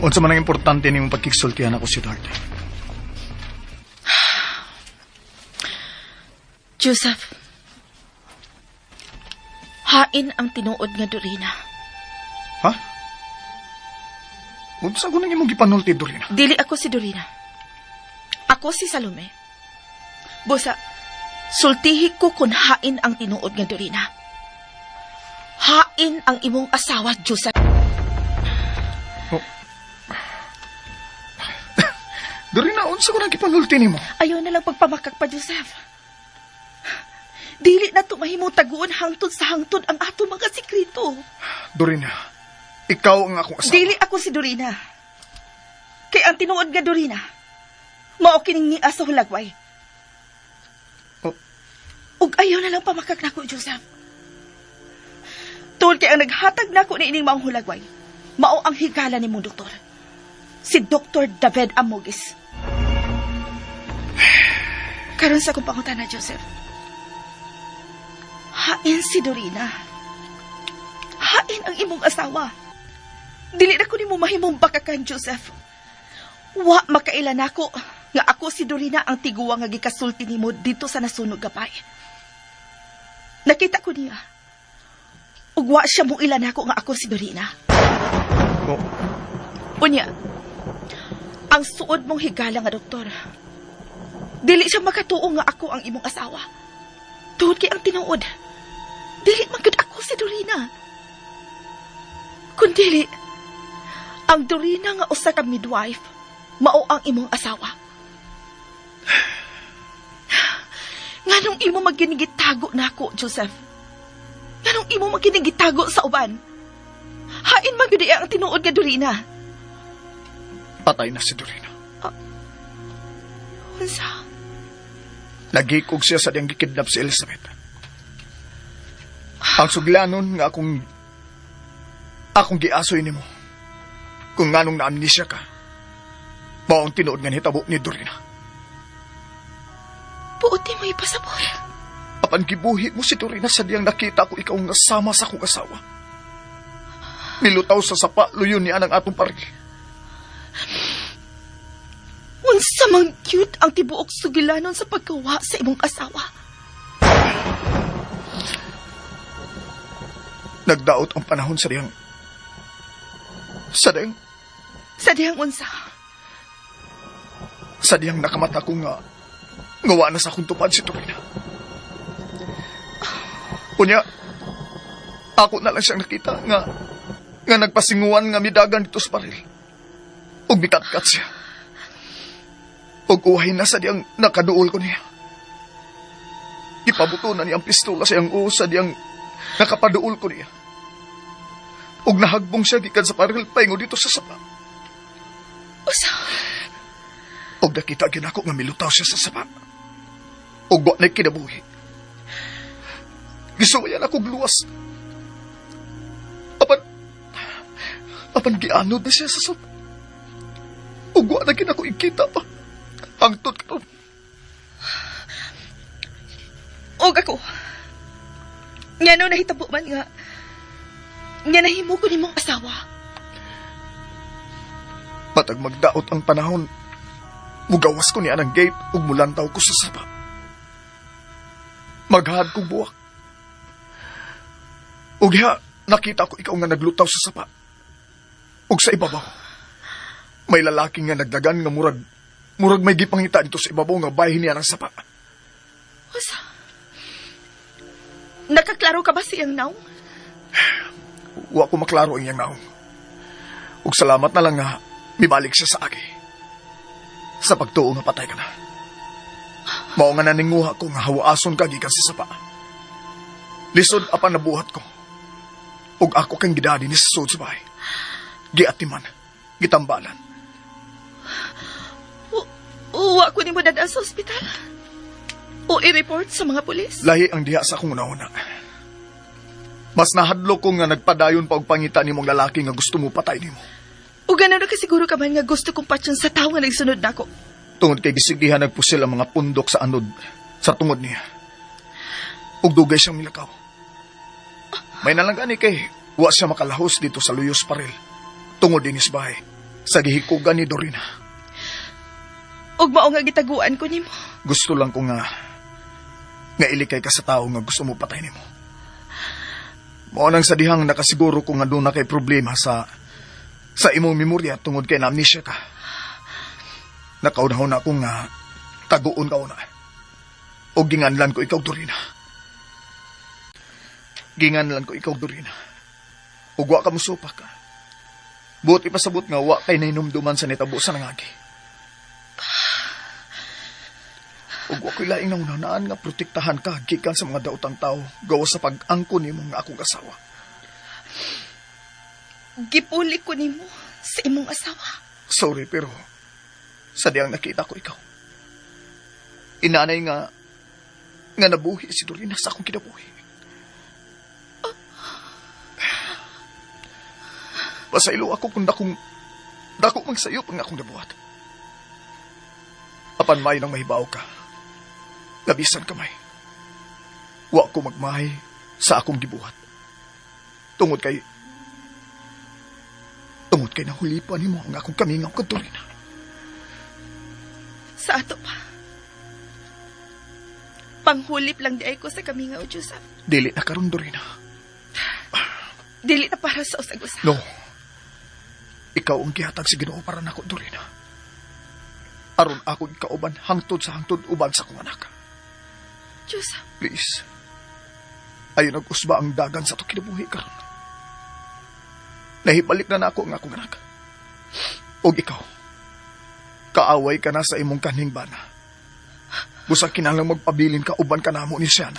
S6: Unsa man ang importante nimo pagkigsultihan ako si Darte.
S5: Joseph, hain ang tinuod nga Dorina.
S6: Ha? Unsa ko nang imong gipanulti, Dorina?
S5: Dili ako si Dorina. Ako si Salome. Busa, sultihi ko kung hain ang tinuod nga Dorina. Hain ang imong asawa, Joseph.
S6: Oh. Dorina, unsa ko nang gipanulti nimo?
S5: Ayaw na lang pagpamakak pa, Joseph. Dili na to mahimong taguon hangtod sa hangtod ang ato mga sekreto.
S6: Dorina, ikaw ang akong asawa.
S5: Dili ako si Dorina. Kay ang tinuod nga Dorina, mao kining niya sa hulagway.
S6: Oh.
S5: Ug ayaw na lang pamakak nako, Joseph. Tuod kay ang naghatag nako ni ining maong hulagway, mao ang higala ni mong doktor. Si Dr. David Amogis. Karon sa akong pangutana, Joseph. Hain si Dorina. Hain ang imong asawa. Dili na ko nimo mahimong bakakan, Joseph. Wa makaila nako nga ako si Dorina ang tiguwa nga gikasulti nimo dito sa nasunog gabay. Nakita ko niya. Ug wa siya mo ila nako nga ako si Dorina.
S6: Oh.
S5: Unya, ang suod mong higala nga doktor. Dili siya makatuo nga ako ang imong asawa. Tuhod kay ang tinuod. Dili man gud ako si Dorina. Kun dili, ang Dorina nga usa ka midwife, mao ang imong asawa. Nganong imo maginigitago nako, Joseph? Nganong imo maginigitago sa uban? Hain man gyud ang tinuod nga Dorina.
S6: Patay na si Dorina.
S5: Unsa?
S6: Nagikog siya sa diyang gikidnap si Elizabeth. Ang suglanon nga akong giasoy nimo. Kung nganong na-amnesia ka, mao ang tinuod nga nitabo ni Dorina.
S5: Buot mo ipasabot.
S6: Apan gibuhi mo si Dorina sa diyang nakita ko ikaw nga sama sa akong asawa. Nilutaw sa sapa, luyon niya ang atong paril.
S5: Unsa man cute ang tibuok sugilanon sa pagkawa sa imong asawa.
S6: Nagdaot ang panahon sa diyang... Sa diyang...
S5: Sa diyang unsa?
S6: Sa diyang nakamata ko nga... Ngawa na sa akong tupad si Dorina. Unya, ako na lang siyang nakita nga... Nga nagpasinguan nga midagan dito sa baril. Ug mikatkat siya. Ug uhay na sa diyang nakaduol ko niya. Gipabuto na niya ang pistola sa iyang uo sa diyang nakapaduol ko niya. Ug nahagbong siya gikan sa baril paingon dito sa sapa.
S5: Usa.
S6: Ug nakita gyud ako nga milutaw siya sa sapa. Ug wa na'y kinabuhi. Gisuwayan akong luwas. Apan gianod na siya sa sapa. Ug wa na gyud ako ikita pa. Hangtod karon.
S5: Og ako. Ngano nahitabo man nga nga nahimo ko nimong asawa.
S6: Matag magdaot ang panahon, mugawas ko niya ng gate ug mulantaw ko sa sapa. Maghahad kong buwak. Ug diha, nakita ko ikaw nga naglutaw sa sapa. Ug sa ibabaw, may lalaki nga nagdagan nga murag may gipangita dito sa ibabaw nga bahin niya ng sapa.
S5: Usa. Nakaklaro ka ba siyang naong?
S6: Wa ko maklaro ang iyang naong. Ug salamat na lang nga mibalik siya sa agi. Sa pagtuo nga patay ka na. Mao nga naninguha ko nga hawaason ka gikan sa sapa. Lisod apan nabuhat ko. Ug ako kang gidadi ni sa sud sa bahay. Giatiman, gitambalan.
S5: Uwa ko nimo dadaan sa ospital. O i-report sa mga pulis.
S6: Lahi ang diha sa akong una-una. Mas nahadlo ko nga nagpadayon pa og pangita nimong lalaki nga gusto mo patay nimo.
S5: O gano'n na kasiguro ka man nga gusto kong patyon sa tao nga nagsunod nako.
S6: Tungod kay gisigdihan nagpusil ang mga pundok sa anod sa tungod niya. Ug dugay siyang milakaw. May nalanggani kay wa siya makalahos dito sa Luyos Paril. Tungod dinis bahay sa gihikugan ni Dorina.
S5: Ug mao nga gitaguan ko nimo.
S6: Gusto lang ko nga ilikay ka sa tao nga gusto mo patay nimo. Mao nang sa dihang nakasiguro ko nga doon na kay problema sa imong memorya tungod kay na-amnesia ka. Nakaunahon ako nga taguon ka una. O ginganlan ko ikaw, Dorina. Ginganlan ko ikaw, Dorina. Ug wa ka musupak ka. Buot ipasabot nga wa kay nahinumduman sa nitabo sa nangagi. Ug wa ko'y laing naunanaan nga protektahan ka gikan sa mga daotang tao gawas sa pag-angko nimo nga akong asawa.
S5: Gipuli ko nimo sa imong asawa.
S6: Sorry pero sa diyang nakita ko ikaw. Inanay nga nabuhi si Dorina sa akong kinabuhi. Pasaylo ako kung dako mang sayop ang akong nabuhat. Apan may nang mahibaw ka. Labisan kamay. Wa ko magmahay sa akong gibuhat. Tungod kay kay nahulipan nimo ang akong kamingaw ka, Dorina.
S5: Sa ato pa. Panghulip lang di ay ko sa kamingaw, Joseph.
S6: Dili na karon, Dorina.
S5: Dili na para sa usag-usa.
S6: No. Ikaw ang gihatag sa Ginoo para nako, Dorina. Aron ako ikauban hangtod sa hangtod uban sa akong anak.
S5: Joseph.
S6: Please. Ayo nag-usba ang dagan sa atong kinabuhi karon. Nahibalik na nako ang akong anak. Og ikaw, kaaway ka na sa imong kanhing bana. Busa kinahanglang magpabilin ka uban ka namo ni Siana.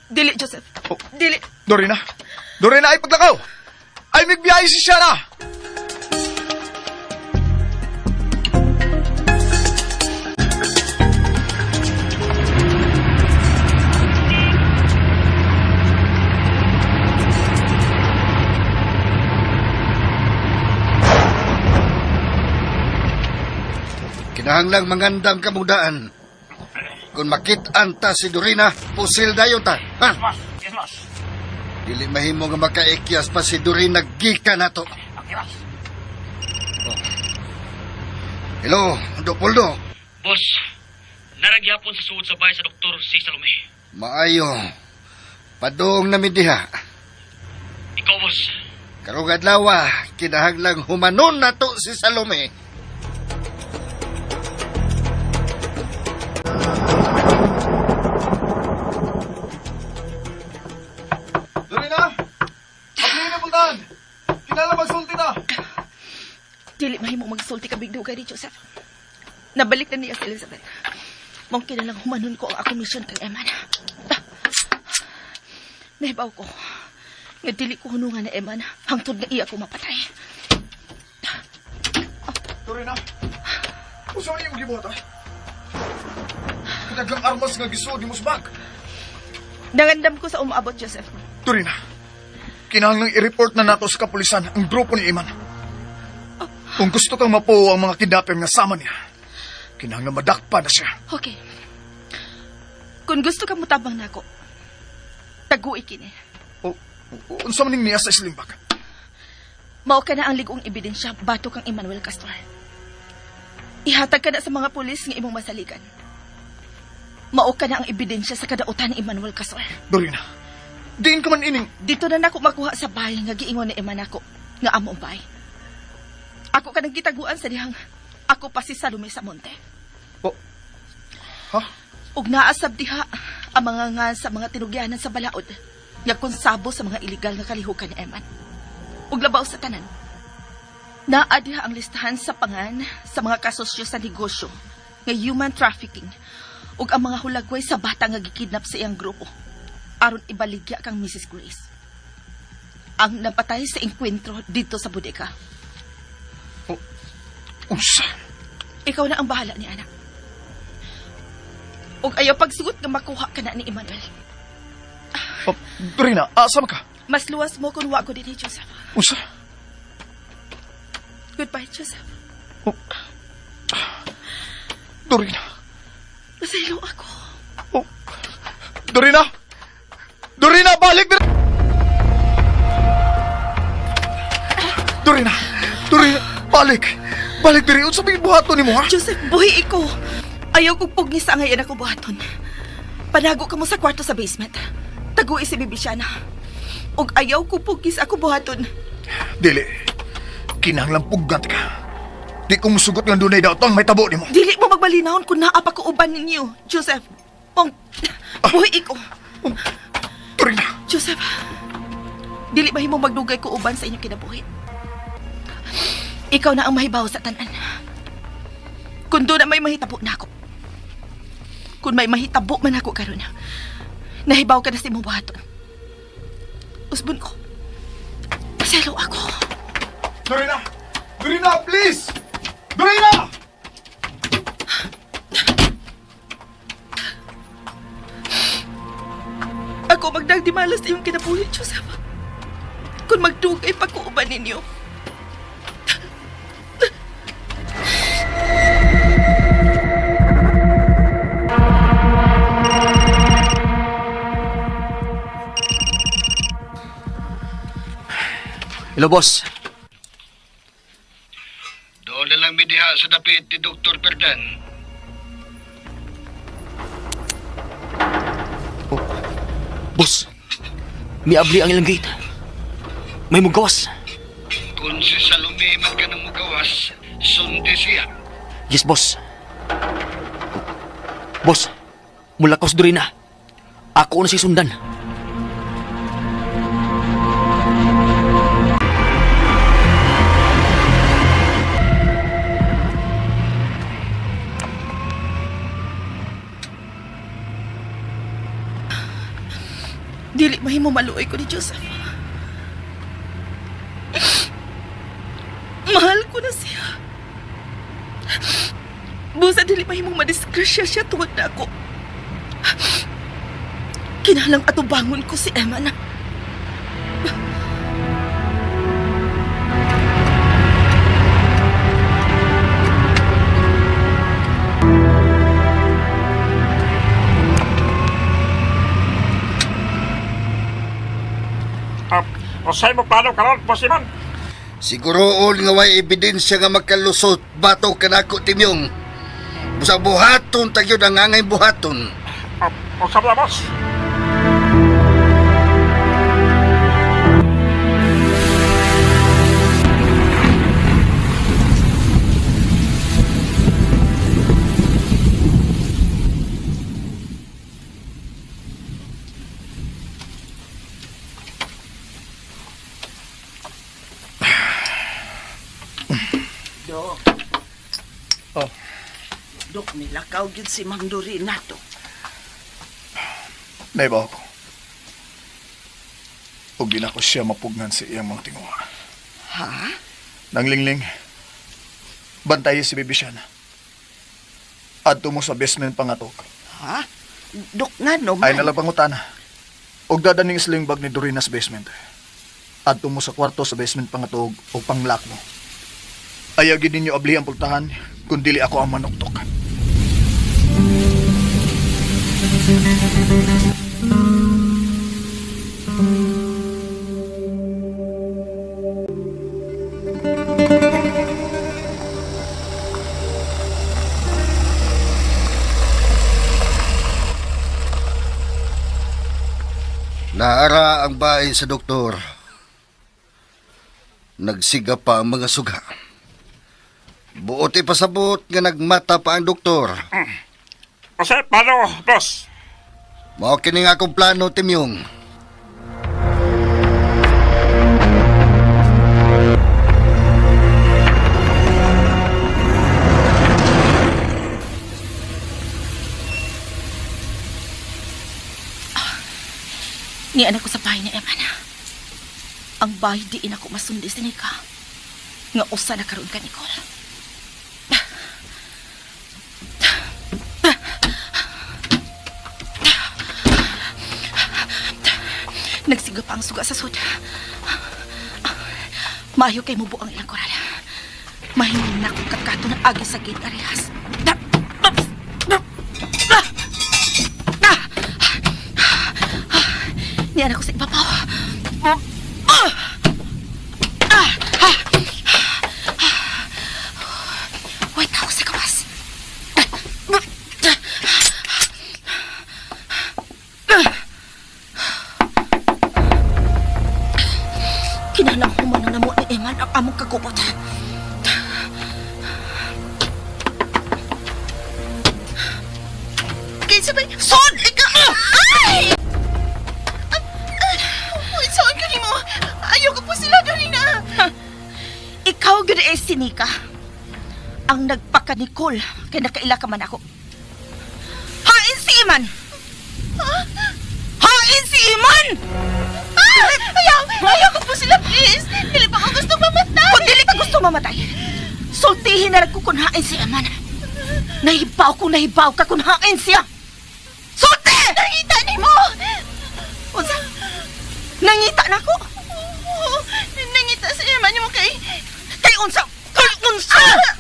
S5: Dili, Joseph.
S6: Oh.
S5: Dili.
S6: Dorina! Dorina, ay paglakaw! Ay migbiyahe si Siana!
S8: Kinahanglang mangandam kamudaan. Kung makit-an ta si Dorina, pusil dayon ta. Ha?
S11: Boss, yes, boss.
S8: Dili mahimo nga makaikyas pa si Dorina gikan nato.
S11: Okay, boss.
S8: Oh. Hello, Dopoldo.
S11: Boss, naragyapon sa suod sa bahay sa doktor si Salome.
S8: Maayo. Padung na mi diha.
S11: Ikaw, boss.
S8: Karong adlaw, kinahanglang humanon nato si Salome.
S6: Dorina! Pagli na puntahan! Kinala magsulti na!
S5: Dili mahimo magsulti ka bigdugay ni Joseph. Nabalik na niya si Elizabeth. Mong kinalang humanon ko ang akong mission kang Eman. Ah. Nahibaw ko. Nga dili ko hunungan na Eman hangtod nga iya ko mapatay.
S6: Dorina! Usa man iyong gibuhat, ha? Kadagang armas nga gisuod ni Musbag.
S5: Nangandam ko sa umaabot, Joseph.
S6: Dorina, kinahanglang i-report na nato sa kapulisan ang grupo ni Iman. Kung gusto kang mapuo ang mga kidnapper nga sama niya, kinahanglang madakpa na siya.
S5: Okay. Kung gusto ka mutabang nako, tagui kini.
S6: O, unsa man ning niya sa sling bag?
S5: Mao ka na ang ligong ebidensya batok kang Emmanuel Castor. Ihatag ka na sa mga pulis nga imong masaligan. Mao ka na ang ebidensya sa kadautan ni Emmanuel Castor.
S6: Dorina, diin ka man ining...
S5: Dito na nako makuha sa bahay nga giingon ni Eman ako nga amo ang bahay. Ako ka nang gitaguan sa dihang ako pa si Salome sa monte.
S6: Oh. Ha?
S5: Ug naasab diha ang mga nga sa mga tinugyanan sa balaod nga konsabo sa mga iligal nga kalihukan ni Eman. Ug labaw sa tanan. Naa diha ang listahan sa pangan sa mga kasosyo sa negosyo nga human trafficking ug ang mga hulagway sa bata nga gikidnap sa iyang grupo aron ibaligya kang Mrs. Grace. Ang napatay sa engkwentro dito sa bodega.
S6: Oh, unsa?
S5: Ikaw na ang bahala ni anak. Ug ayaw pagsugot nga makuha ka na ni Emmanuel.
S6: Oh, Dorina, asa man ka?
S5: Mas luwas mo kung wa ko dinhi, Joseph.
S6: Unsa?
S5: Goodbye, Joseph.
S6: Oh. Dorina.
S5: Nasaylo ako.
S6: Oh. Dorina! Dorina, balik! Dorina! Dorina, balik! Balik diri! Unsa may buhaton nimo, ha?
S5: Joseph, buhi iko. Ayaw kong pugni sa ngayon ako buhaton. Panago ka mo sa kwarto sa basement. Tagui si Bibi Siana. Og ayaw ko pugni sa ako buhaton.
S6: Dili. Kinahanglang puggat ka. Di ko musugot nga dunay daotang may tabo nimo.
S5: Dili mo magbalinahon kung naa pa ko uban ninyo, Joseph. Pong, buhi iko.
S6: Dorina!
S5: Joseph, dili ba himo magdugay ko uban sa inyong kinabuhi? Ikaw na ang mahibaw sa tanan. Kung doon na may mahitabo na ako. Kung may mahitabo man ako karon, nahibaw ka na sa imong buhaton. Usbon ko. Paselo ako.
S6: Dorina! Dorina, please! Dorina!
S5: Ako magdagdimalas sa iyong kinabuhi, Joseph. Kung magdugay pa ko uban ninyo.
S9: Hello, boss.
S8: mi diha sa dapit ni Dr. Perdan.
S9: Boss, miabli ang ilang gate. May mugawas.
S8: Kung si Salome man ka nang mugawas, sundi siya.
S9: Yes, boss. Boss, mula ko sa Dorina. Ako na si sundan.
S5: Dili mahimo maluoy ko ni Joseph. Mahal ko na siya. Busa dili mahimong madisgrasya siya tungod na ako. Kinalang atubangon ko si Emma na.
S11: Usay mo plano karon, Boss Iman.
S8: Siguroon nga way ebidensya nga makalusot bato kanako Timyong. Busa buhaton tagyod ang angay buhaton.
S11: Usab na, boss.
S10: Dok.
S6: Oh.
S10: Dok, nilakaw gyud si Mang Dorina to.
S6: Naibaw ko. Ug di na ko siya mapugnan sa iyang mga tinguha.
S10: Ha?
S6: Nanglingling, bantay si Bibi Shana. Adto mo sa basement pangatok.
S10: Ha? Dok, nga no man.
S6: Ay nalang pangutana. Og dadaning sling bag ni Dorina sa basement. Adto mo sa kwarto sa basement pangatog o panglock mo. Ayaw gid ninyo abli ang pultahan kung dili ako ang manuktok.
S8: Naara ang bahay sa doktor. Nagsiga pa ang mga suga. Buot ipasabot nga nagmata pa ang doktor.
S11: Usay plano, boss.
S8: Mao kini nga akong plano, Timyong.
S5: Ni anak ko sa bahay ni Emma na. Ang bahay diin ako masundi si Nika. Nga usa na karon ka, Nicole. Nagsiga pa ang suga sa sud. Maayo kay mubo ang ilang koral. Mahimong na akong katkato na agi sa gate arehas. Niyan ako sa ibabaw. Wait ako sa kawas. Kinalang humana na mo ni Eman ang among kagubot.
S7: Kinsa ba? Son! Ikaw! Ay! Uy, saan ka nimo? Ayoko po sila, Dorina.
S5: Ikaw gyud eh si Nika. Ang nagpakanikol kay nakaila ka man ako. Hain si Iman! Hain si Iman!
S7: Ah! Ayaw! Ayoko po sila, please! Dili pa ko gusto mamatay!
S5: Kung dili ka gusto mamatay, sultihin na lang ko kung hain si Iman. Nahibaw kung nahibaw ka kung hain siya. Sulti!
S7: Nangita nimo!
S5: Unsa? Nangita na ko?
S7: Oo, nangita si Iman nimo kay...
S5: Kay unsa? Kay unsa?
S7: Ah!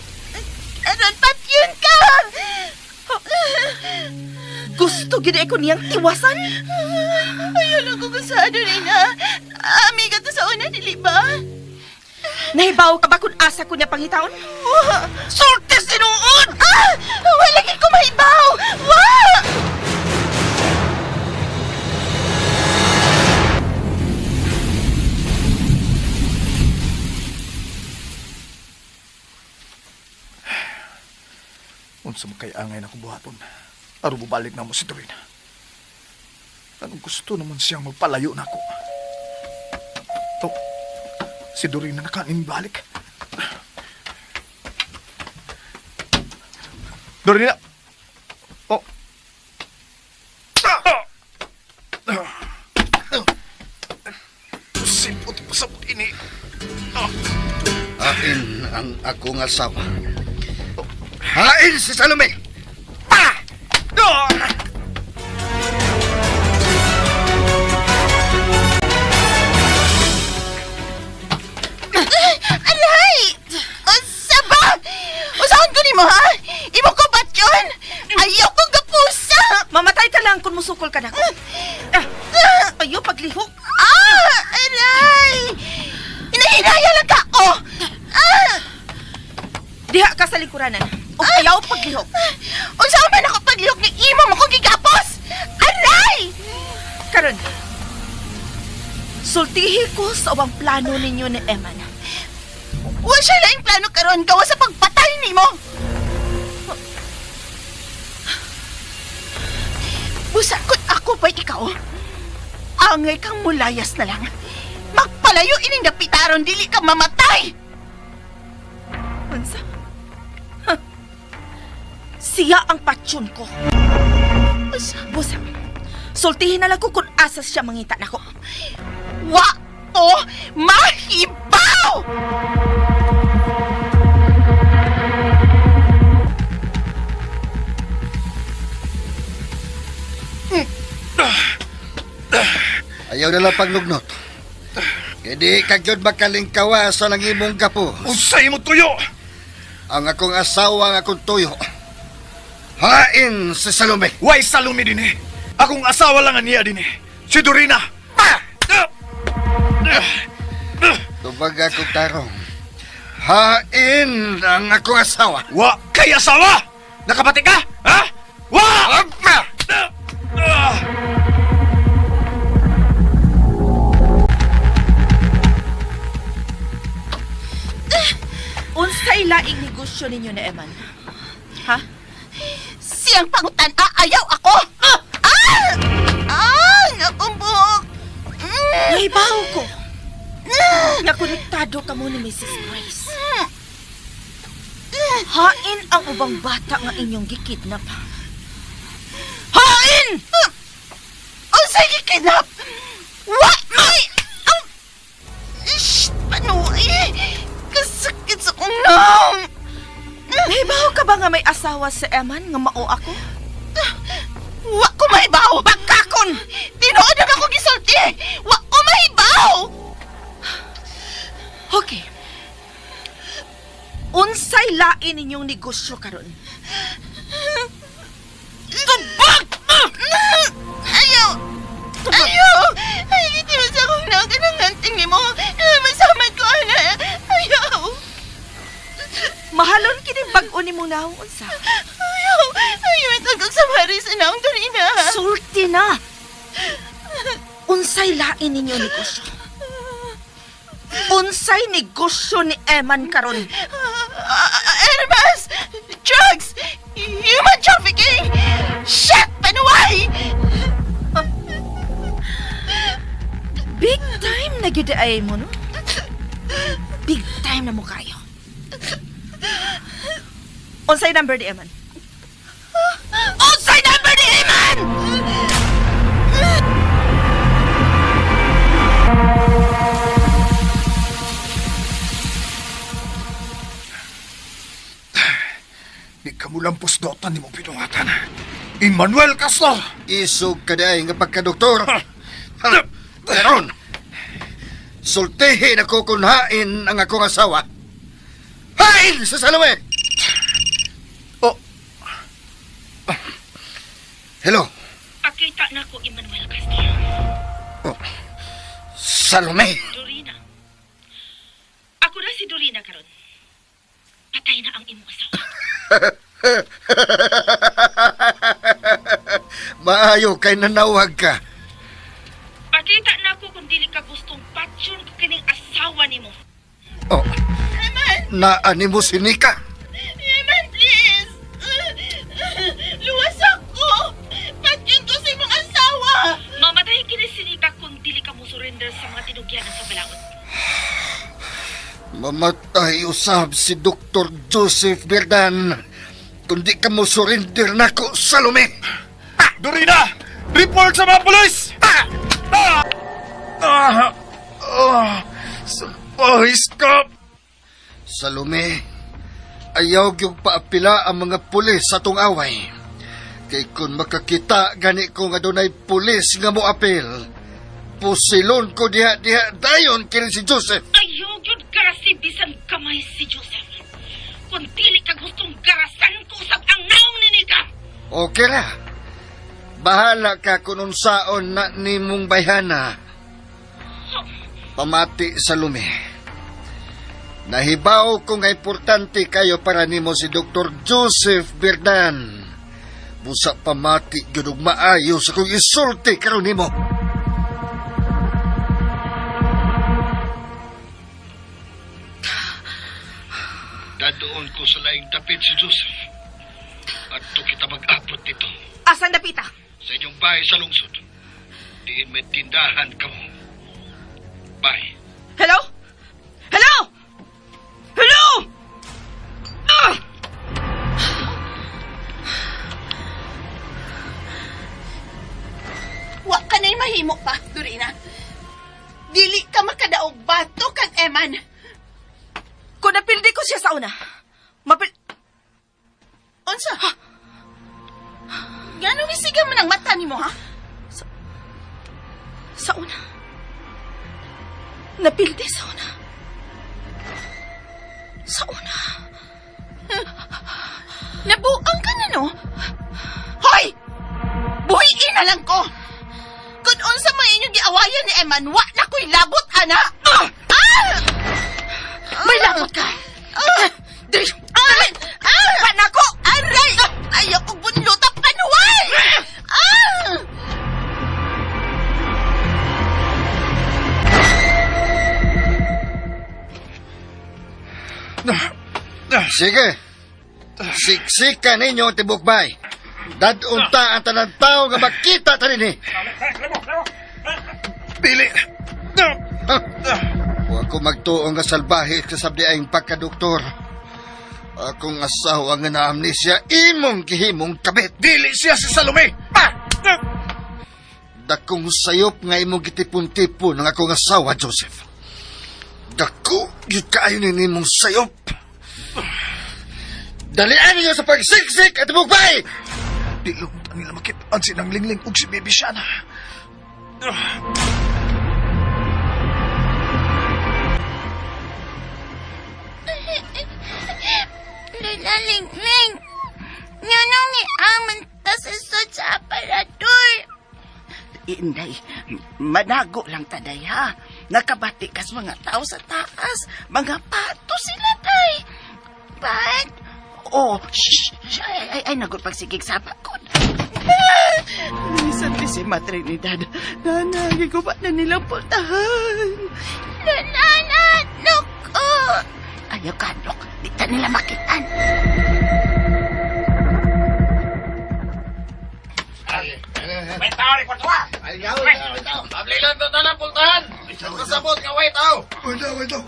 S7: Aron patyon ka!
S5: Gusto gid ko niyang tiwasan?
S7: Ayaw lang ko kung sa Dorina. Amiga to sa una, dili ba?
S5: Nahibaw ka ba kung asa ko niya pangitaon? Sulti sinuod!
S7: Ah! Wala gid ko mahibaw! Wa!
S6: Unsa man kay angay na kong buhaton. Aron bubalik na mo si Dorina. Anong gusto naman siyang magpalayo na ako. Oh, si Dorina nakanin balik. Dorina! Oh. Ah! Ah! Sipot pasabot ini.
S8: Hain ang akong asawa. Hain si Salome!
S6: Ah! Ah!
S7: Aray! Unsa ba? Usahan ko nimo ha? Imo ko batyon? Ayaw kong gapusa!
S5: Mamatay ka lang kung musukol ka nako. Ah, ayo paglihok.
S7: Ah! Aray! Hinahinaya lang ka ako! Ah!
S5: Diha ka sa lingkuranan. Ug ayaw paglihok.
S7: Unsa man ako paglihok ni imo mo kong gigapos? Aray!
S5: Karon. Sultihi ko sa ubang plano ninyo ni Eman.
S7: Wa siya laing plano karon gawa sa pagpatay nimo. Busa kun ako ba'y ikaw? Angay kang mulayas na lang. Magpalayo ining dapitaron dili ka mamatay.
S5: Unsa? Huh. Siya ang patsyon ko.
S7: Busa,
S5: Busa. Sultihin na lang ko kung asa siya mangita nako.
S7: wa ko mahibaw!
S8: Ayaw na lang paglugnot. Kaya di ka gyud makalingkawa sa nang imong gapo.
S6: Unsa imo tuyo?
S8: Ang akong asawa ang akong tuyo. Hain si Salome!
S6: Way Salome din eh. Akong asawa lang ang niya din eh. Si Dorina. Ah! Ah! Ah!
S8: Tubag akong tarong. Hain ang akong asawa.
S6: Wa kay asawa! Nakabati ka? Ha? Wa! Ah! Ah!
S5: Unsay laing negosyo ninyo ni Eman? Ha?
S7: Siyang pangutan aayaw ako. Ah! Ah! Ah! Akong buhok. Mm.
S5: Nahibaw ko. Nga konektado ka mo ni Mrs. Grace. Hain ang ubang bata nga inyong gikidnap. Hain!
S7: Unsay gikidnap? Wa may ang Shh! Panuay! Kasakit sa kong naong!
S5: Nahibaw ka ba nga may asawa sa Eman nga mao ako?
S7: Wa ko mahibaw!
S5: Bakakon!
S7: Tinuod na ako gisulti! Wa ko mahibaw!
S5: Okay. Unsay lain ninyong negosyo karon?
S7: Tubag! Ayaw! Ayaw! Ay, hindi mo sa akong naong kanang nimo. Masamad ko, ana. Ayaw!
S5: Mahalon kini bag-o nimong naong unsa.
S7: Ayaw! Ayaw! Itagog sa mari sa naong Dorina.
S5: Sulti na. Unsay lain ninyo negosyo? Unsay negosyo ni Eman karon?
S7: Hermes! Drugs! Human trafficking! Shit! Panuay!
S5: Big time na gyud ay mo no? Big time na mo kayo. Unsay number ni Eman? Unsay number ni Eman?
S6: Di ka mo lampos dotan ni mo pinungatan. Emmanuel Castro!
S8: Isog ka di ay nga pagkadoktor. Karon, sultihin ako kung hain ang akong asawa. Hain sa Salome!
S6: Oh.
S8: Hello,
S11: Pakita na ko, Emmanuel Castillo.
S8: Salome!
S11: Dorina. Ako na si
S5: si Dorina karon, patay na ang imong asawa.
S8: Maayo kay nanawag ka.
S5: Pakita na ako kung dili ka gustong patyon ko kining asawa nimo.
S8: Oh. Naani mo si Nika.
S7: Eman, please! Luwas ako! Patyon ko sa imong asawa!
S5: Mamatay kini si Nika kung dili ka mo surrender sa mga tinugyanan sa balaod.
S8: Mamatay usab si Dr. Joseph Berdan. Kundi ka mo surrender nako, Salome.
S6: Dorina! Report sa mga pulis! Ah! Ah! Ah! Ah! Salpahis ka!
S8: Salome, ayaw gyud paapila ang mga pulis sa atong away. Kay kung makakita gani ko nga dunay pulis nga moapil, pusilon ko diha-diha dayon kini si Joseph.
S5: Ayaw gyud garasi bisan kamay si Joseph. Kung dili ka gustong garasan ko usab ang naong ni Nika.
S8: Okay ra. Bahala ka kung unsaon na nimong bayhana. Pamati, Salome. Nahibaw ko nga importante kayo para nimo si Dr. Joseph Berdan. Busa pamati gyud og maayo sa kong isulti karon nimo. Dadoon ko sa laing dapit si Joseph. Adto kita mag-abot dito.
S5: Asan dapita?
S8: Sa inyong bahay sa lungsod. Diin may tindahan ka mo. Bye.
S5: Hello? Hello? Hello? Ah!
S7: Wa ka na'y mahimo pa, Dorina. Dili ka makadaog bato kang Eman.
S5: Kung napildi ko siya sa una, mapil...
S7: Unsa? Gano'ng isiga man ang mata nimo, ha?
S5: Sa una. Napildi sa una. Sa una.
S7: Nabuang ka na, no? Hoy! Buhiin na lang ko! Kung unsa may inyong giawayan ni Eman, wa na ko'y labot, ana! Ah! Ah!
S5: May labot ka!
S7: Ah!
S5: Dili!
S7: Ah! Ah! Panako! Aray! Ayaw kong bunlutang panuway! Ah!
S8: Sige. Siksika ninyo ang tibok bay. Dadun ta ang tanang tao nga makita ta dinhi.
S6: Dili!
S8: Wa ko magtuo nga salbahe sa sabdi ang pagkadoktor. Akong asawa nga na-amnesia, imong gihimong kabit.
S6: Dili siya si Salome!
S8: Ah! Dakong sayop nga imong gitipon-tipon ng akong asawa, Joseph. Dako, gyud kaayo ni nimong sayop. Dalian ninyo sa pagsiksik at bugbay!
S6: Di lang ta nila makit-an si Nang Lingling ug si Baby Shana.
S7: Lola Ling-Ling, nganong ni aman ta sa sud sa aparador? Inday, manago lang taday ha. Nakabati kas mga tao sa taas. Mga pato sila day. But, oh, shh, shh, ay, ay, ay, nagot pagsigig sa bakod. Santissima Trinidad, Nana, giguba na nilang pultahan. Lola, look, oh. Ayaw ka, look, di ta nila makitan.
S13: May tao ni Portua! Ay, tao, Pablilan to tanang pultahan! Kasabot nga way tao!
S6: Wait daw.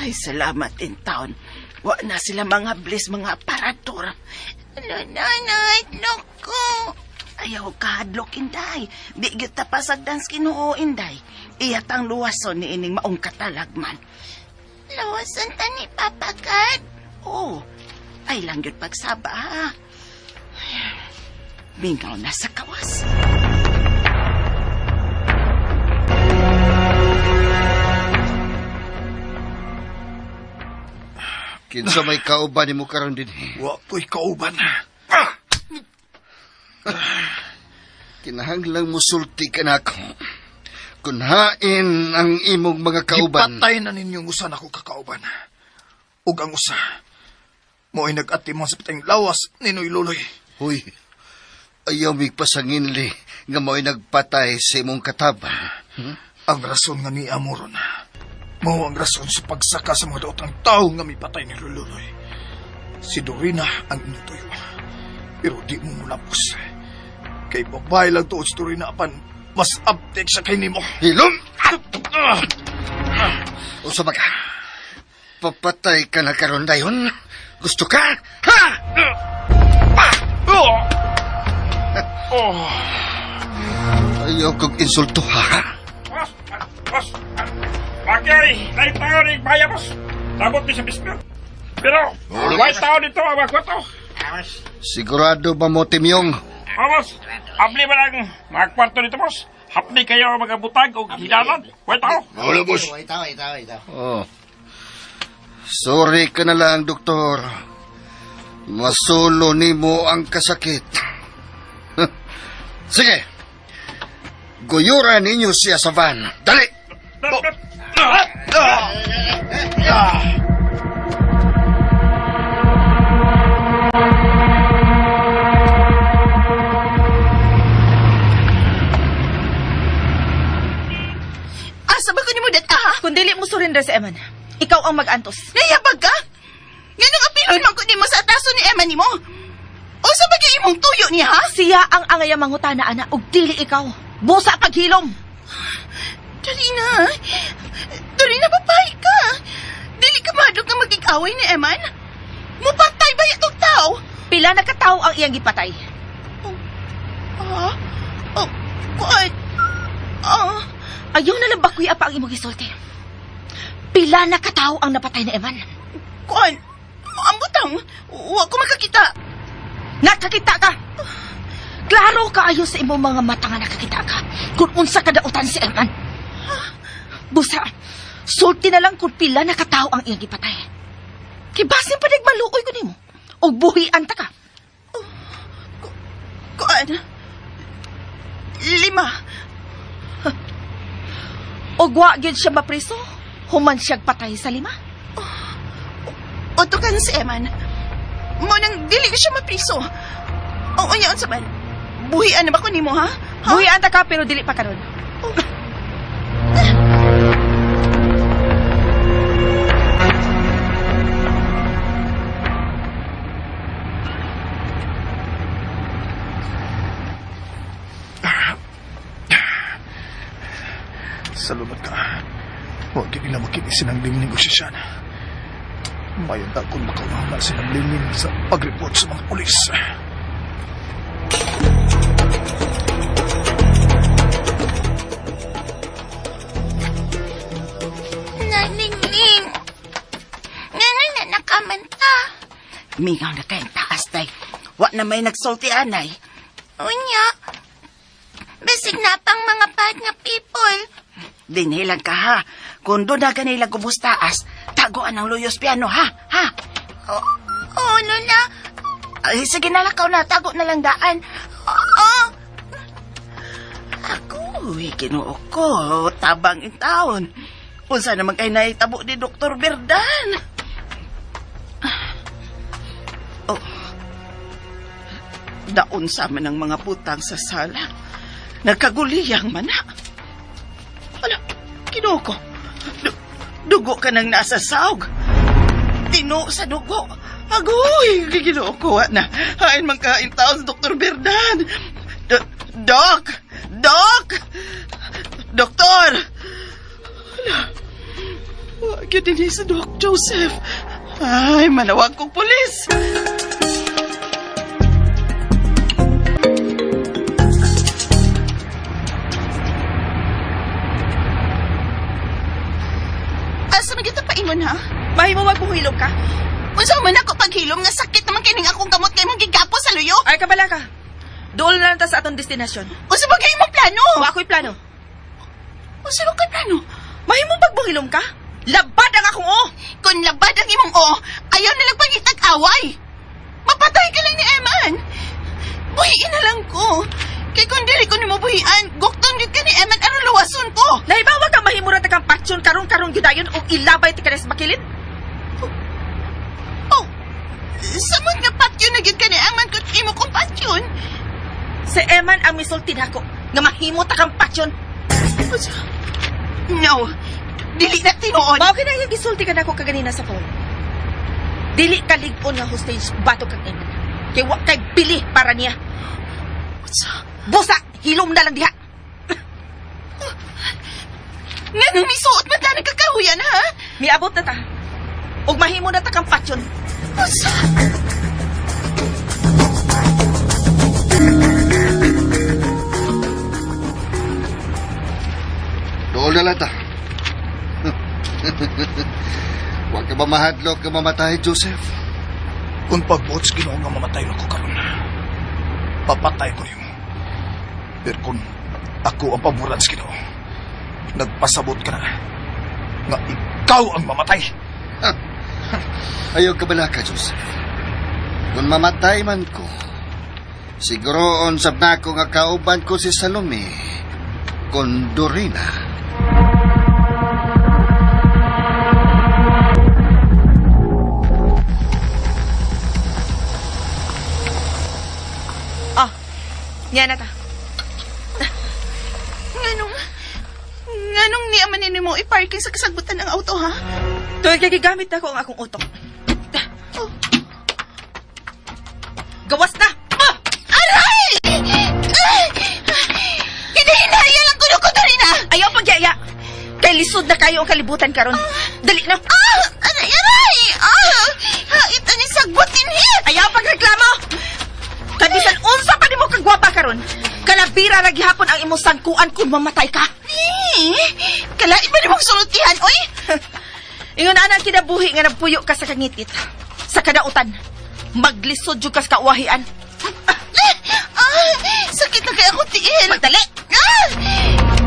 S10: Ay, salamat in town. Wa na sila mga bliss, mga aparador.
S7: Lola, look ko.
S10: Ayaw ka, hadlok, Inday. Di gyud ta pasagdan sa Ginoo, Inday. Iyatang luwason ni ining maong katalagman.
S7: Luwason ta ni Papa Kat.
S10: Oo. Ay lang gyud pagsaba, ha. Mingaw na sa kawas.
S8: Kinsa may kauban nimo karon dinhi?
S6: Wa ko'y kauban.
S8: Kinahanglang musulti ka na ako. Kunhain ang imong mga kauban.
S6: Gipatay na ninyong usa nako kakauban. Ug ang usa, mo'y nag-atimon sa patayng lawas ni Noy Luloy.
S8: Huy, ayaw migpasanginli nga mo'y nagpatay sa imong kataba.
S6: Ang rason nga niya mo ron, mao ang rason sa pagsaka sa mga daotang tao nga mipatay ni Lululoy. Si Dorina ang inyong tuyo. Pero di mo mulapos. Kay babae lang tuod si Dorina apan mas abtik siya kay nimo.
S8: Hilom! Unsa ba ka? Papatay ka na karon dayon? Gusto ka? Ha? Ayaw kong insulto, ha?
S14: Boss! Boss! Bagay! Lain tao ni Maya, boss! Sabot ni sa biscuit. Pero, way tao dito ang mga kwarto.
S8: Sigurado ba mo, Timyong?
S14: Oh, boss! Abli ba lang mga kwarto dito, boss? Hapli kayo ang mga butag o hidalan. Way tao!
S8: Wala, boss. Oh. Sorry ka na lang, doktor. Masulo nimo ang kasakit. Sige. Guyura ninyo siya sa van. Dali!
S10: Asa ba ko nimo dat ah?
S5: Kung dili mo surrender si Eman, ikaw ang mag-antos.
S10: Nayabag ka? Nganong apilon man ko nimo sa ataso ni Eman nimo? Usa ba gyud imong tuyo niya ha?
S5: Siya ang angay mangutana ana ug dili ikaw. Busa paghilom.
S10: Dorina, Dorina, babae ka. Dili ka madlok nga magig-away ni Eman? Mupatay ba itong tao?
S5: Pila na katawo ang iyang gipatay?
S10: Ah? Oh, kuan. Ah,
S5: Ayaw na lang bakuya pa ang imong gisulti. Pila na katawo ang napatay na Eman?
S10: Kuan. Ang butang, wa ko makakita.
S5: Nakakita ka! Klaro kaayo sa imong mga mata nga nakakita ka kung unsa kadautan si Eman. Busa, sulti na lang kung pila na katawo ang iyang gipatay. Kay basin pa nagmaluoy ko nimo og buhian ta ka.
S10: Kuan. 5.
S5: Og wa gyud siya mapriso, human siya'g patay sa 5.
S10: Utukan si Eman. Mo nang dili ko siya mapriso. Oo, unya unsa man. Buhian na ba ko nimo ha? Ha?
S5: Buhian ta ka pero dili pa karon.
S6: Salamat ka. Huwag yun nila makinis ng lingling osisyan. Mayroon na akong makawala silang lingling sa pag-report sa mga pulis.
S10: Naningning. Nga na nakamanta. Mingaw na kayong taas, day. Wa na may nagsulti, anay. Unya. Bisig na pang mga bad nga people. Dinhilang ka, ha? Kung doon na kanila gubos taas, taguan ang luyos piano, ha? Ha? Oo, oh, Lola. Ay, sige na lakaw na. Tago na lang daan. Oo. Ako, ginoo ko. Tabang in taon. Unsa naman kay naitabo ni Dr. Berdan? Oh. Daon sa man ang mga putang sa sala. Nagkaguliyang man na. Ala, ginoo ko. Dugo ka nang nasa saog. Tino sa dugo. Agoy, ginoo ko na. Hain man kain taon, Dr. Berdan. Doc! Doc! Doktor! Ala, wag yun din si Doc Joseph. Ay, manawag kong pulis. Asa man kita paingon, ha?
S5: Mahimo magbuhilom ka?
S10: Unsa man ako paghilom nga sakit naman kining akong kamot kay mong gigapo sa luyo?
S5: Ay, kabala ka. Dool na lang ta sa atong destinasyon.
S10: Unsa ba kay imong plano?
S5: Wa ako'y plano.
S10: Unsa ba kay plano?
S5: Mahimo magbuhilom ka? Labad ang akong o!
S10: Kung labad ang imong o, ayaw na lang pangitag-away. Mapatay ka lang ni Eman. Buhiin na lang ko. Kay kung dili ko nimo buhian, guktong gyud ka ni Eman aron luwason ko.
S5: Nahibawa ka mahimura ta kang patsyon karon-karon gyud dayon og ilabay ti kanes makilid.
S10: Oh, samot nga patyon na gyud ka ni Eman kung imo kong patyon.
S5: Si Eman ang misulti nako nga mahimo ta kang patyon.
S10: No, dili na tinuod.
S5: Mao kini nga gisulti ka nako kaganina sa phone. Dili ka lig-on nga hostage bato kang Eman. Kay wa kay bili para niya. Busa, hilom na lang diha.
S10: Nganong misuot man ta nagkakahuyan ha?
S5: Miabot na ta. Og mahimo na ta kang patyon.
S10: Busa.
S8: Dool na lang ta. Huwag ka ba mahadlok ka mamatay, Joseph?
S6: Kung pagbuot sa Ginoo nga mamatay ako karon, papatay ko nimo. Pero kung ako ang paboran sa Ginoo, nagpasabot ka na nga ikaw ang mamatay.
S8: Ayaw ka bala ka, Joseph. Kung mamatay man ko, siguroon sab nako nga kauban ko si Salome, kon Dorina.
S5: Ah, niya na ta.
S10: Nganong niya man nimo i-parking sa kasagbutan ng auto, ha?
S5: Tuwing kay gigamit ako ang akong utok.
S10: Oh.
S5: Gawas na! Ah!
S10: Aray! Ginahinaya lang kuno ko, Dorina!
S5: Ayaw pagyaya! Kay lisod na kayo ang kalibutan karon. Dali na!
S10: Ah! Aray, aray! Ah! Ito ni sagbutin hit!
S5: Ayaw pagreklamo! Kay bisan unsa pa nimo kagwapa karon, kalabira ra gihapon ang imong sangkuan kung mamatay ka.
S10: Eh, kalain ba nimong sultihan, oy?
S5: Ingon ana ang kinabuhi nga nagpuyo ka sa kangitit, sa kadautan. Maglisod jud ka sa kauwahian.
S10: Ah, sakit na kay ako tiil.
S5: Pagdali!
S10: Ah!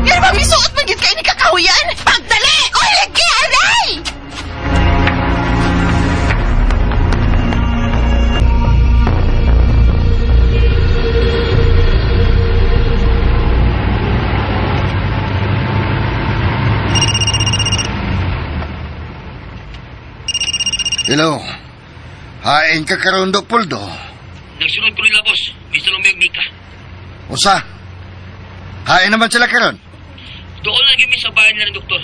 S10: Nga ba misuot man gyud kay ni kakahuyan?
S5: Pagdali!
S10: Oy, lagi, aray!
S8: Hello. Hain ka karon, Dok Poldo.
S11: Nagsunod ko nila, boss. Mr. Lumeg Mika.
S8: Usa. Hain naman sila karon.
S11: Doon lang yun sa bahay nila ng doktor.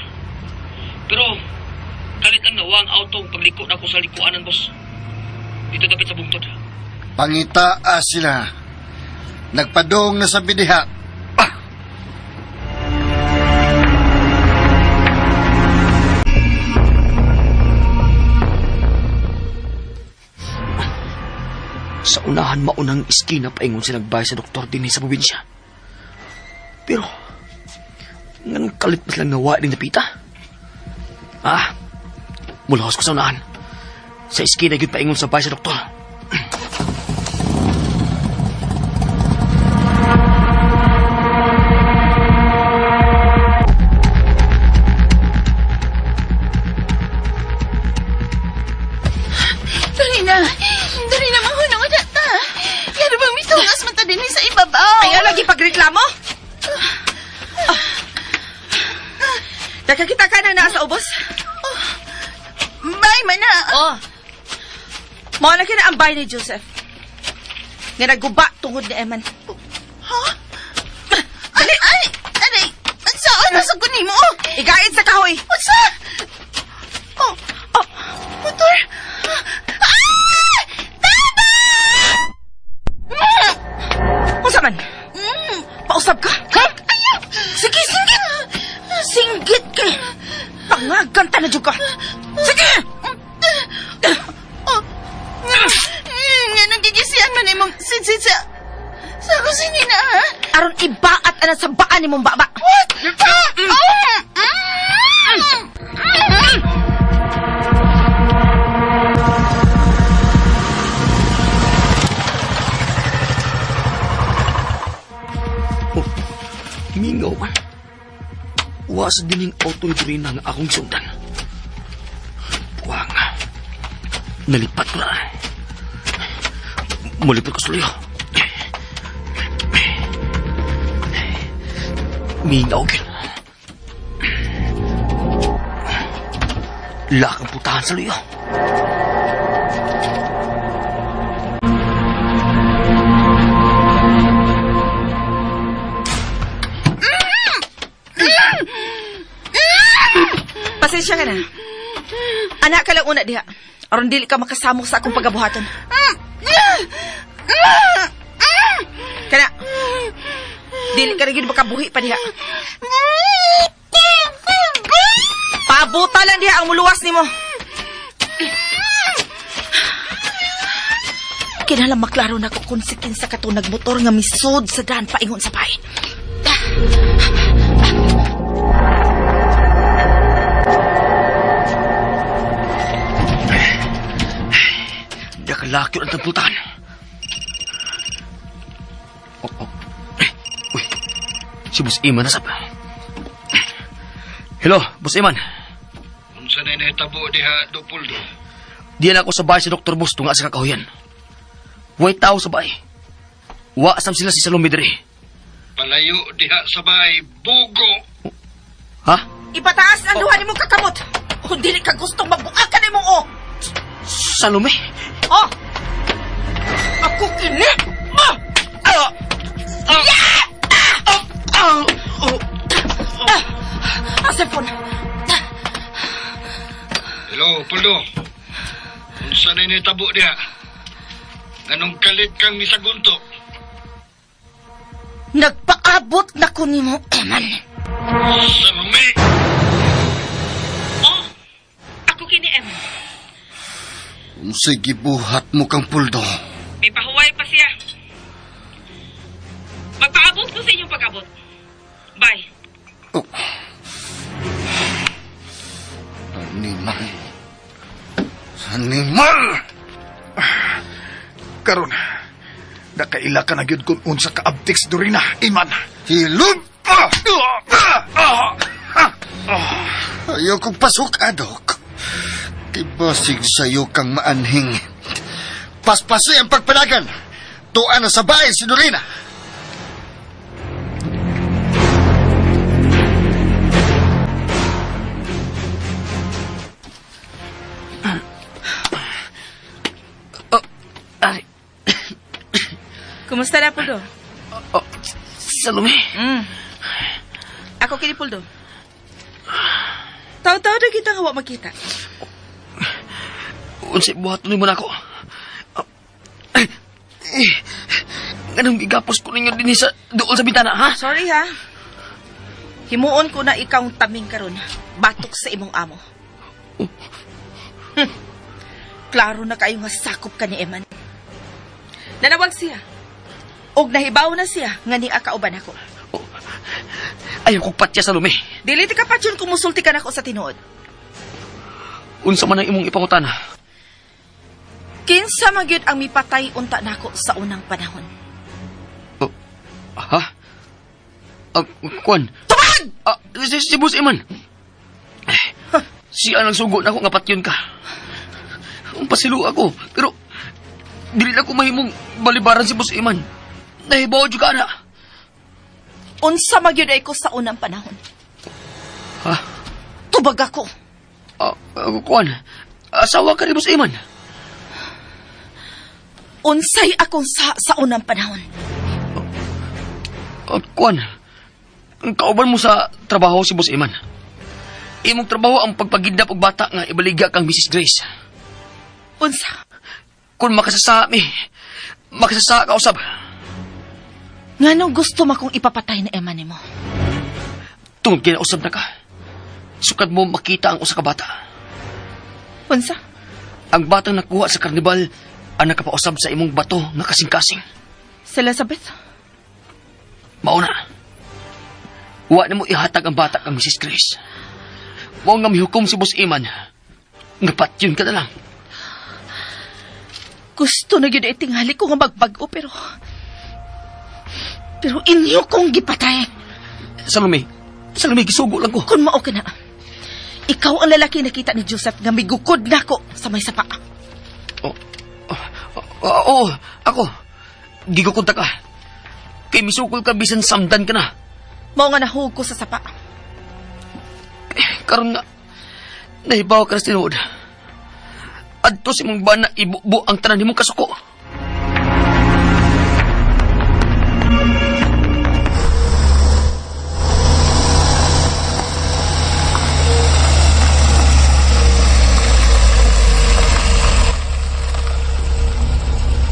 S11: Pero, kalit lang nawa ang auto pagliko na ako sa likuanan, boss. Dito dapat sa bungtod.
S8: Pangitaa sila. Nagpadong na sa bidiha. Ah!
S9: Sa unahan maunang iskina paingon si nagbay sa doktor dinhi sa probinsya. Pero, nganong kalit pa silang nawa din napita? Ah, mulahos ko sa unahan. Sa iskina gyud paingon sa bay sa doktor.
S10: Dorina! Dorina, mahunong na ta! Kaya bang mitungas man ta dinhi sa ibabaw?
S5: Ayaw lagi pagreklamo! Ah. Nakakita ka na nasa ubos?
S10: Bye, mana!
S5: Oh. Mao na kina ang bay ni Joseph. Nga naguba tungod ni Eman.
S10: Ha? Ay, ay! Aray! Saan na sa kunin mo?
S5: Igaid sa kahoy!
S10: Unsa? Oh,
S5: oh,
S10: motor! Ah! Taba!
S5: Unsa man? Pausab ka? Ha? Sige, singgit! Singgit kay! Pangaganta na jud ka! Sige!
S10: Oh, nga nagigisian man imong sidsid sa kusinina, ha?
S5: Aron ibaat ana sa baan nimong baba.
S10: What?
S9: Oh, mingaw man. Wa sa dining auto ni Dorina nga akong gisundan. Buwang. Nalipat ko na. Mulipot ko sa luyo. Mingaw gyud. Lakang putahan sa luyo.
S5: Pasensya ka na. Anak ka lang una diha. Aron dili ka makasamo sa akong pagabuhaton. Kana. Dili ka rin makabuhi pa diha. Pabuta lang diha ang muluwas nimo. Kinahanglan maklaro na ko kung si kinsa ka to nagmotor nga misud sa daan paingon sa bahay.
S9: Nakalakyo ang tampultahan. Oh, oh. Eh, uy, si Boss Iman na sab. Hello, Boss Iman.
S8: Unsa na nahitabo diha, Dupuldo?
S9: Diyan ako sa bahay si Dr. Bus tunga sa kakahuyan. Way tao sa bahay. Wa sam sila si Salome diri.
S8: Palayo diha sa bahay, bugo!
S9: Ha?
S5: Ipataas ang duha nimo kakamot. Kung dili ka gustong mabuak ka nimong o.
S9: Salome?
S5: Oh! Ako kini! Ah! Ah! Ah! Yeah! Ah! Ah! Oh! Ah! Ang cellphone.
S8: Hello, Puldo. Unsa na nahitabo diha? Nganong kalit kang misagunto?
S5: Nagpaabot na ko nimo, Eman.
S8: Salome!
S5: Oh! Ako kini, Eman.
S8: Unsay gibuhat mo kang Puldo?
S11: May pahuway pa siya. Magpaabot ko sa inyong pag-abot. Bye.
S8: Oh. Animal. Animal!
S6: Karon, nakaila ka na gyud kung unsa ka abtik si Dorina, Iman.
S8: Hilom! Ayaw kong pasok, Adok. Kibasig sa'yo kang maanhing. Paspasoy ang pagpanagan. Tuan na sa bahay si Dorina.
S9: Oh, ari.
S5: Kumusta na, Puldo?
S9: Oh, Salome.
S5: Ako kini, Puldo. Taw-taw na kita nga wa makita.
S9: Unsay buhat nimo nako? Eh, eh, nganong gigapos ko ninyo dinhi sa duol sa bintana, ha?
S5: Sorry, ha? Himuon ko na ikaw ang taming karon. Batok sa imong amo. Klaro na kayo nga sakop ka ni Eman. Nanawag siya. Og nahibaw na siya nga niya kauban ako.
S9: Oh, ayaw kong patya, Salome.
S5: Dili ti ka patyon kung musulti ka nako sa tinuod.
S9: Unsa man ang imong ipangutana?
S5: Kinsa man gyud ang mipatay unta nako sa unang panahon?
S9: Oh, ha? Kuan?
S5: Tubag!
S9: Si Boss Iman. Eh, siya ang nagsugo nako nga patyon ka. Ang pasilo ako, pero dili na ko mahimong balibaran si Boss Iman. Nahibaw jud ka na.
S5: Unsa man gyud ay ko sa unang panahon?
S9: Ha?
S5: Tubag ako.
S9: Kuan, asawa ka ni Boss Iman.
S5: Unsay akong sa unang panahon?
S9: Kuan, ang kauban mo sa trabaho si Boss Iman. Imong trabaho ang pagpagidnap og bata nga ibaligya kang Mrs. Grace.
S5: Unsa?
S9: Kung makasasa mi, makasasa ka usab.
S5: Nganong gusto makong ipapatay na Emma nimo?
S9: Tungod kay nausab na ka. Sukad mo makita ang usa ka bata.
S5: Unsa?
S9: Ang batang nakuha sa karnibal ang nakapausab sa imong bato nga kasing-kasing.
S5: Si Elizabeth?
S9: Mao na. Wa na mo ihatag ang bata kang Mrs. Grace. Mao nga mihukom si Boss Iman. Nga patyon ka na lang.
S5: Gusto na gyud itingali ko nga magbag-o pero inyo kong gipatay.
S9: Salome, Salome, gisugo lang ko.
S5: Kung mao ka na, ikaw ang lalaki nakita ni Joseph nga migukod nako sa may sapa.
S9: Oh, oh, oh, ako. Gigukod ta ka. Kay misukol ka bisan samdan ka na.
S5: Mao nga nahug ko sa sapa.
S9: Karon nga, nahibaw ka na sa tinuod. Adto si mong bana ibubo ang tanan nimong kasuko.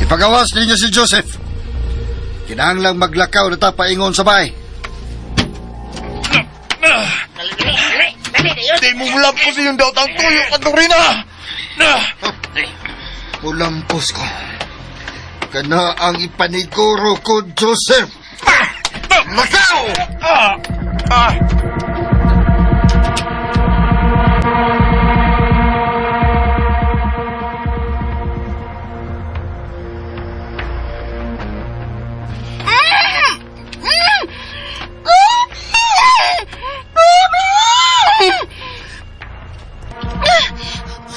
S8: Ipagawas ninyo si Joseph. Kinahanglang maglakaw na ta paingon sa bahay.
S6: Di mo mulampos iyong daot ang tuyo ka, Dorina!
S8: Mulampos ko. Kana ang ipaniguro ko, Joseph. Lakaw!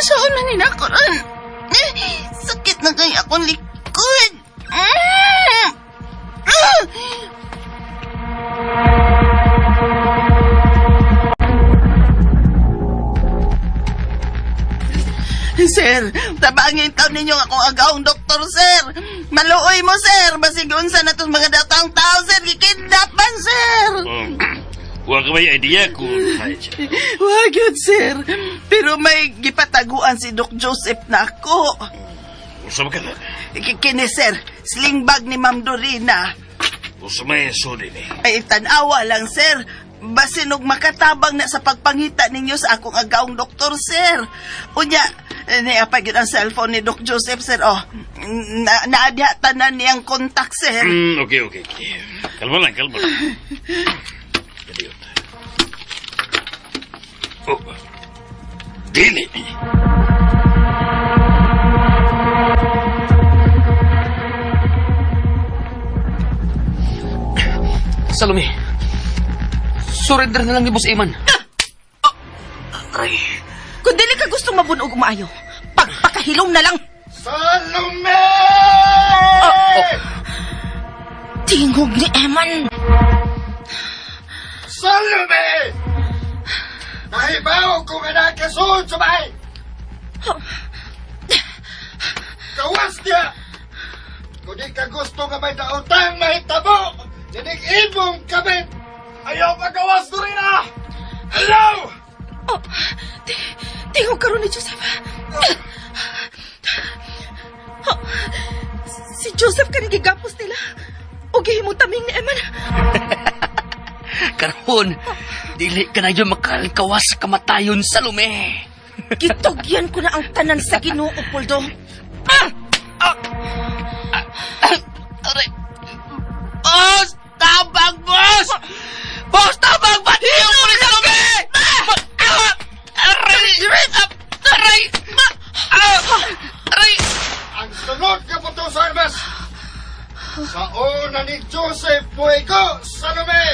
S10: Saan na nila ko ron? Sakit na kay akong likod. Sir, tabangin taon ninyo akong agawang doktor, sir. Maluoy mo, sir. Basig unsa na itong mga datang tao, sir. Gikidnapan, sir.
S14: Wa ka may idea kung
S10: Wag yun, sir. Pero may gipataguan si Doc Joseph na ako.
S14: Usa man ka na.
S10: Kini, sir. Sling bag ni Ma'am Dorina.
S14: Usa may sudi ni.
S10: Ay, tanawa lang, sir. Basin og makatabang na sa pagpangita ninyo sa akong agawang doktor, sir. Unya, niapag yun ang cellphone ni Doc Joseph, sir. Oh, naadya tanan niyang kontak, sir.
S14: Okay, okay. Kalma lang, kalma lang. Kadiyot. Oh, dili.
S9: Salome, surrender na lang ni Boss Eman. Aray.
S5: Kung dili ka gustong mabunog maayo, pagpakahilom na lang.
S8: Salome!
S5: Tingog ni Eman.
S8: Salome! Nahibaw kung anak kasud sa bahay! Gawas niya! Kung di ka gusto nga may daotang mahitabo, dinig imong kabit!
S6: Ayaw pagawas, Dorina! Ayaw!
S5: Oh, tingog karon ni Joseph. Oh, si Joseph kaning gigapos nila. O gihimong taming ni Eman.
S9: Karon, dili ka na yun makalkawas sa kamatayon, Salome.
S5: Gitugyan ko na ang tanan sa Ginoo, Poldo.
S9: Aray. Boss! Tabang, boss! Boss, tabang! Ba't yung mo ni Salome? Aray! Aray! Aray!
S8: Ang sunod ka po sa armas! Sa una ni Joseph Fuego, Salome!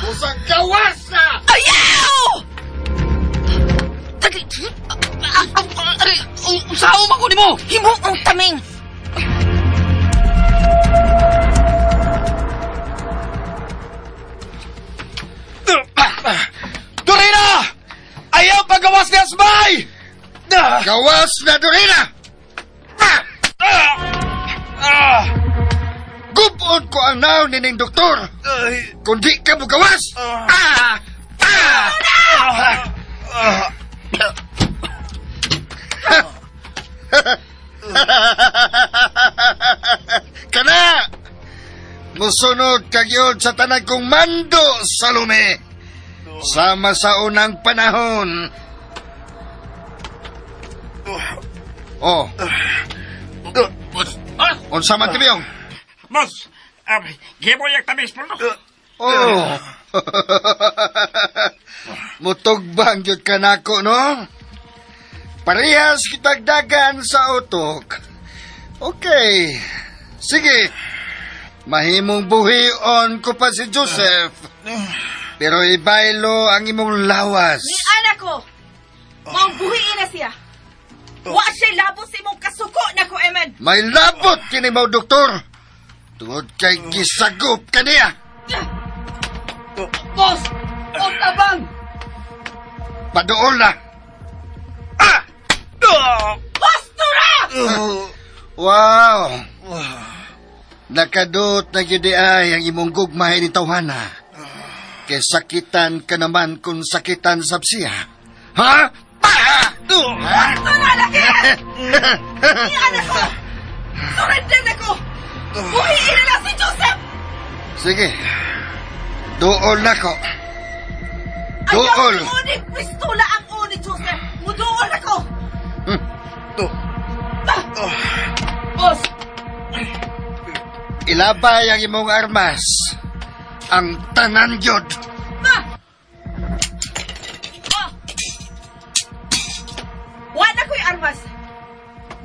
S8: Usang gawas na!
S5: Ayaw!
S9: Aray! Usawa man ko nimo!
S5: Himo ang taming!
S6: Dorina! Ayaw pagawas ni Asbay!
S8: Gawas na, Dorina! Gubon ko ang naon ni ning doktor! Kung di ka mugawas! Kana! Musunod ka gyud sa tanan kong mando, Salome! Sama sa unang panahon. Oh. Unsa man tibiyong?
S14: Boss, gimo yung tamis po.
S8: Oh. Mutugbang gyud ka nako, no? Parehas kitag dagan sa utok. Okay. Sige. Mahimong buhion ko pa si Joseph. Pero ibaylo ang imong lawas.
S5: Ni anak ko, maong buhiin na siya. Wa siya labot sa imong kasuko na ko, Eman.
S8: May labot kini mo, doktor. Tungod kay gisagop kaniya.
S11: Boss! O tabang!
S8: Paduol na! Ah!
S5: Bastura!
S8: Wow! Nakadot na gyud ay ang imong gugmay ni tawhana. Kay sakitan ka naman kung sakitan sab siya. Ha?
S5: Bastura lagi! Iyan ako! Surrender na ko! Buhiin na lang si Joseph!
S8: Sige. Duol na ko. Duol!
S5: Ayaw unig pistola ang uni, Joseph! Muduol ako!
S11: Boss!
S8: Ilabay ang imong armas. Ang tanan gyud.
S5: Ma! Oh! Wala ko'y armas.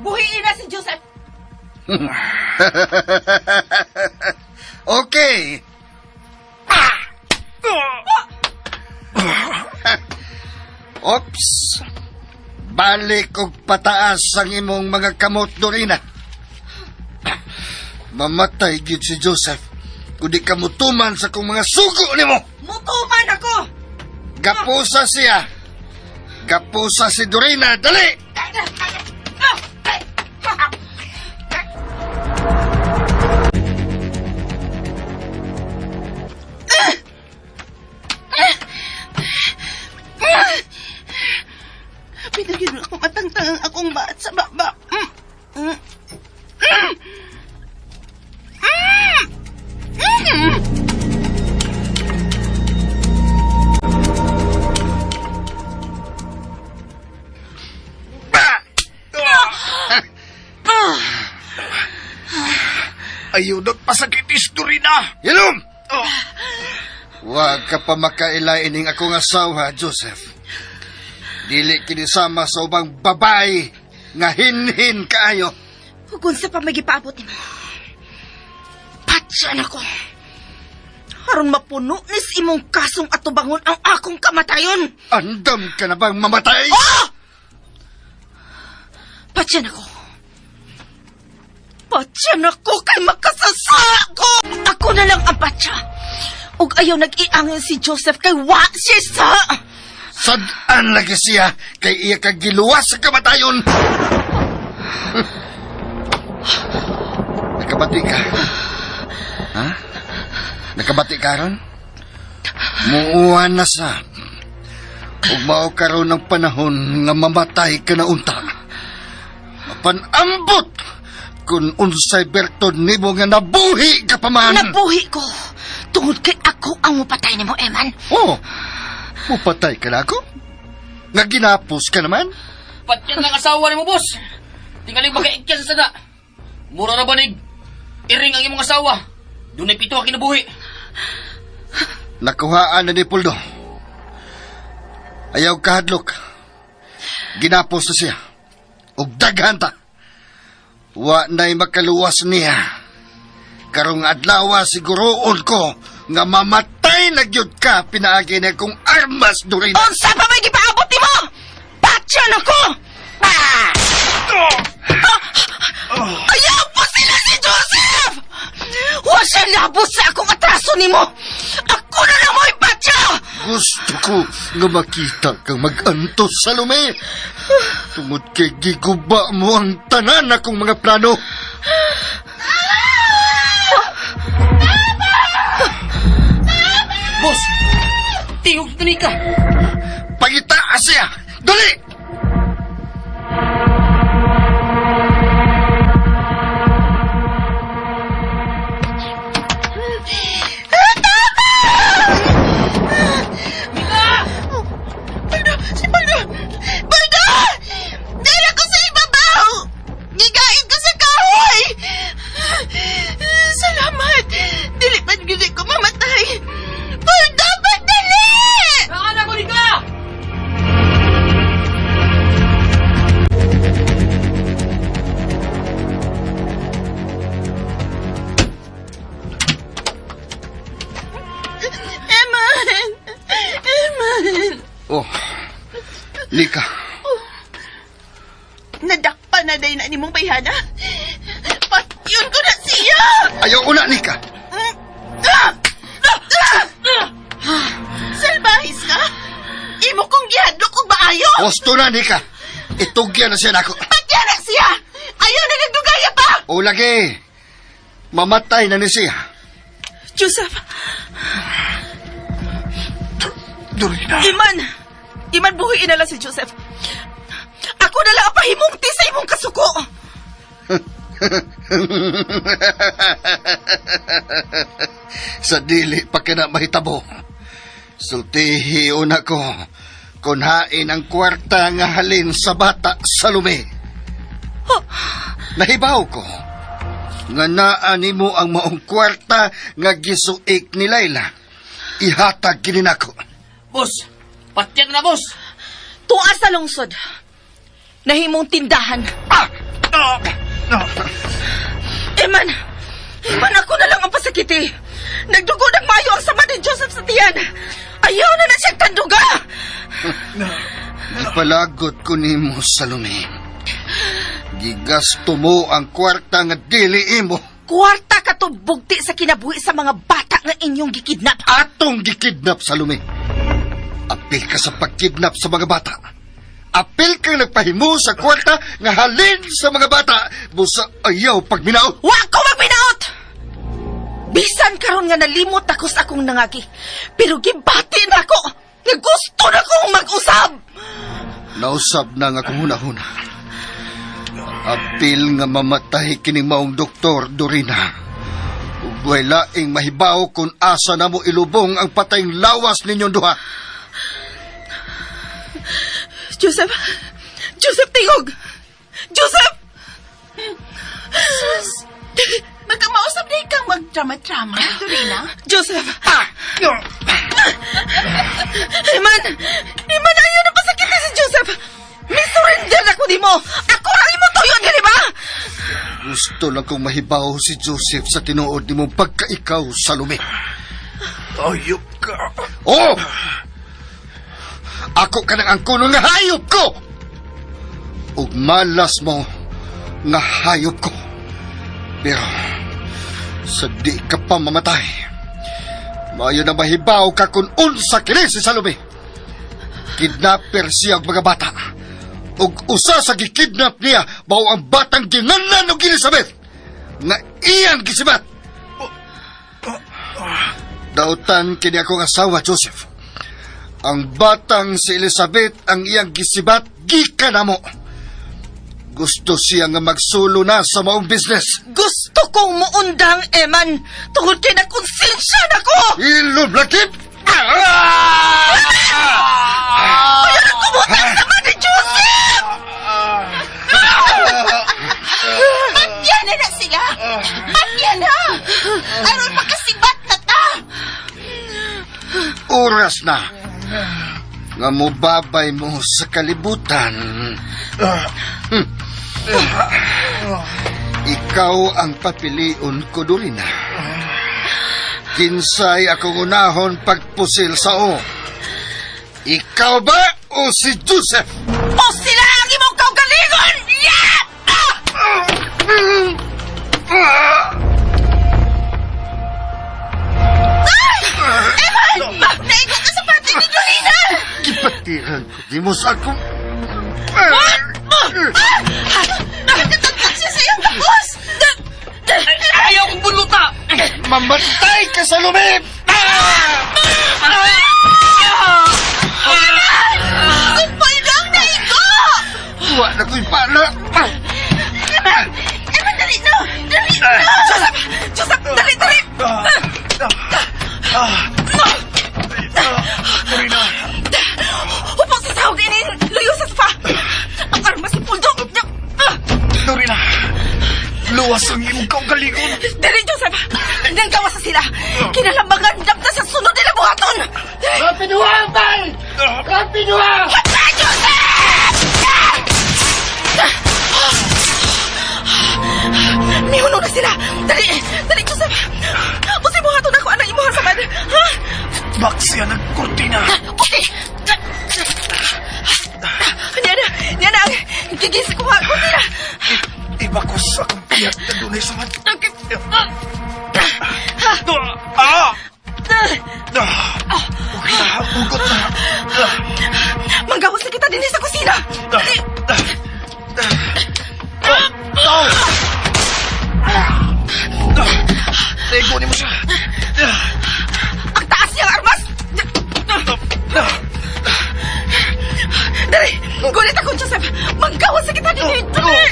S5: Buhiin na si Joseph.
S8: Okay. Ops. Balik og pataas ang imong mga kamot, Dorina. Mamatay gyud si Joseph kung di ka mutuman sa kong mga sugo nimo.
S5: Mutuman ako!
S8: Gapusa siya. Gapusa si Dorina. Dali!
S10: Pinagin ako matangtang ang akong baat sa baba. Mm. Mm. Mm. Mm. Mm.
S6: Ayaw nagpasakitis, Dorina!
S8: Hilom! Huwag ka pa makaila ining akong asawa, Joseph. Dili kinisama sa ubang babae nga hinhin kaayo.
S5: Kung sa pa may gipaabot nimo. Patyan ako. Aron mapuno nis imong kasong atubangon ang akong kamatayon.
S8: Andam ka na bang mamatay?
S5: Oh! Patyan ako. Patyan ako kay makasasa ko. Ako na lang ang patya. Ug ayaw nag-iangin si Joseph kay wa siya sa...
S8: Sad-an lagi siya kay iya ka giluwas sa kamatayon. Nakabati ka? Ha? Nakabati ka ron? Muuan na sa. Ug mao karon ang panahon nga mamatay ka na unta. Mapanambot kung unsay bertod nimo nga nabuhi ka pa man.
S5: Nabuhi ko. Tungod kay ako ang mupatay nimo, Eman.
S8: Oh, mupatay ka na ako? Nga ginapos ka naman?
S11: Patyan ng asawa nimo, boss! Tingaling makaikya sa sada. Mura na banig. Iring ang imong asawa. Dunay pito ang kinabuhi.
S8: Nakuhaan na ni Puldo. Ayaw kahadlok. Ginapos na siya. Ug daghan ta. Wa na'y makaluwas niya. Karong adlaw siguroon ko nga mamatay na gyud ka pinaagi na kong armas, Dorina.
S5: Unsa pa may gipaabot nimo? Patyan ako! Ah! Ayaw po sila si Joseph! Wa siya labos sa akong atraso nimo! Ako na lang mo'y patya!
S8: Gusto ko nga makita kang mag-antos sa lumi. Tungod kay giguba mo ang tanan akong mga plano.
S11: Boss! Tingog ka!
S8: Pangita siya! Dali!
S10: Barda! Si Barda! Barda! Dala ko sa ibabaw! Gigain ko sa kahoy! Salamat! Dili pa gili ko mamatay! Barda, padali!
S11: Naana ko ni ka!
S10: Eman! Eman!
S8: Oh, Lika.
S10: Nadakpa na day na nimong bayhana. Patyon ko na siya!
S8: Ayaw una, Nika.
S10: Ah! Ah!
S8: Gusto na ni ka. Itugyan na siya nako.
S5: Patya na siya! Ayaw na nagdugaya pa!
S8: O lagi, mamatay na ni siya.
S5: Joseph!
S6: Dorina!
S5: Iman! Iman, buhiin na lang si Joseph. Ako na lang ang pahimungti sa imong kasuko.
S8: Sa dili pa ka na mahitabo. Sultihi una ko kung hain ang kwarta nga halin sa bata Salome. Nahibaw ko nga naa nimo ang maong kwarta nga gisuik ni Layla. Ihatag kini nako.
S11: Boss, patyan na, boss.
S5: Tuwa sa lungsod. Nahimong tindahan. Eman! Eman, ako na lang ang pasakiti. Nagdugo ng mayo ang sama ni Joseph sa tiyan. Ayaw na na siyang tanduga!
S8: Gipalagot ko nimo Salome. Gigasto mo ang kwarta nga dili imo.
S5: Kwarta ka to bugti sa kinabuhi sa mga bata nga inyong gikidnap.
S8: Atong gikidnap, Salome. Apil ka sa pagkidnap sa mga bata. Apil kang nagpahimo sa kwarta nga halin sa mga bata. Busa ayaw pagminaot.
S5: Wa ko magminaot! Bisan karon nga nalimot ako sa akong nangagi. Pero gibati na ako! Nga gusto na kong mag-usab!
S8: Nausab na nga akong hunahuna. Apil nga mamatay kining maong doktor, Dorina. Ug way laing mahibaw kung asa na mo ilubong ang patayng lawas ninyong duha.
S5: Joseph! Joseph, tingog! Joseph!
S10: Sus! Baka mausap na ikaw magdrama-drama, Dorina.
S5: Joseph! Iman! Iman, ayaw na pasakit si Joseph! May surrender ako di mo! Ako ang imo tuyo, di ba?
S8: Gusto lang kong mahibaw si Joseph sa tinuod nimong pagkaikaw, Salome.
S6: Ayop ka.
S8: Oh! Ako ka ng angkuno nga hayop ko! Ug malas mo nga hayop ko. Pero sa di ka pa mamatay, maayo na mahibaw ka kung unsa kini si Salome. Kidnapper siya og mga bata. Ug usa sa gikidnap niya mao ang batang ginganlan og Elizabeth nga iyang gisibat. Dautan kini akong asawa, Joseph. Ang batang si Elizabeth ang iyang gisibat gikan namo. Gusto siya nga magsulo na sa maong business.
S5: Gusto kong muundang, Eman! Tungod kay nakonsensya na ko!
S8: Ilom lakip!
S5: Ayaw na kumutang sama ni Joseph!
S10: Patya na na sila! Patya na! Aron makasibat na ta!
S8: Oras na nga mubabay mo sa kalibutan. Ikaw ang papilion ko, Dorina. Kinsay akong unahon pagpusil sa o. Ikaw ba o si Joseph?
S5: O sila ang imong kaugalingon! Yeah! Ah! Ay! Eman! Naigo ka sa pati ni Dorina!
S8: Gipatiran ko di mo sa akong...
S10: Nagtatagtag siya sa iyong tapos!
S11: Ayaw kong buluta!
S8: Mamatay ka sa lumip!
S10: Simpol lang naigo!
S8: Wa na ko'y pana!
S10: Eman! Eman, dali na! Dali na!
S5: Joseph! Joseph! Dali, dali!
S6: Dorina!
S5: Upo sa sahog ini! Luyo sa sofa! Ang armas si Puldo!
S6: Dorina! Luwas ang imong kaugalingon!
S5: Dali, Joseph! Nanggawa sa sila! Kinalambangan damta sa sunod nila buhaton!
S13: Rapiduha, bay! Rapiduha!
S5: Patay, Joseph! Mihunong na sila! Dali! Dali, Joseph! Usay buhaton ako anang imuha sa man! Ha?
S6: Bak siya nagkurtina!
S5: Okay! Niya na! Niya na! Gigis ko ha! Kurtina!
S6: Iba ko sa akong piyat na dunay sa man. Ah! Okay na, ugot na.
S5: Manggawas na kita din sa kusina! Dali!
S6: Tego ni mo siya.
S5: Ang taas niyang armas! Dali! Gulit ako, Joseph! Manggawas sa kita dito! Dali!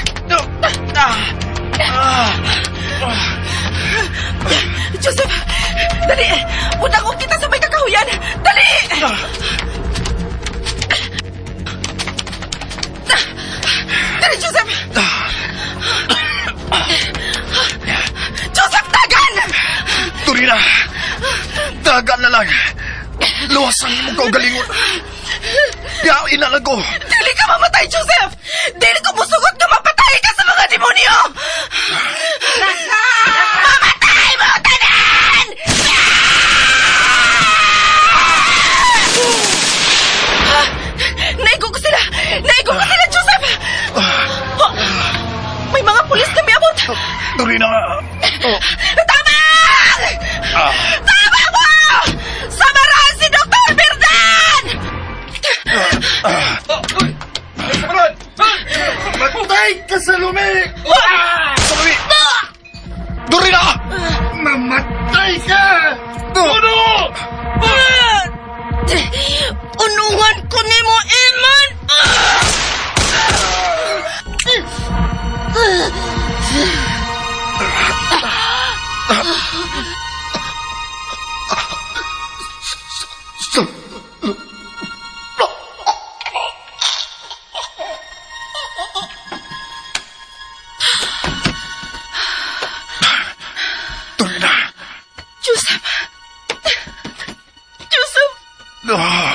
S5: Joseph! Dali! Punta ko kita sa may kakahuyan! Dali! Dali, Joseph! Joseph, tagan!
S6: Dorina! Dagan na lang. Luwas ang imong kaugalingon. Yain na lang ko.
S5: Dili ka mamatay, Joseph! Dili ko musugot nga mapatay ka sa mga demonyo! Mamatay mo, tanan! Ah! Naigo ko sila! Naigo ko sila, Joseph! Oh, may mga pulis na miabot!
S6: Dorina!
S5: Tabang! Tabang mo! Samarahan si Dr. Birdan!
S8: Matay ka sa lumi!
S6: Salome! Dorina!
S8: Mamatay ka!
S6: Ano?
S5: Unungan ko ni mo, Eman!
S6: Dorina!
S5: Joseph! Joseph!
S6: Ah!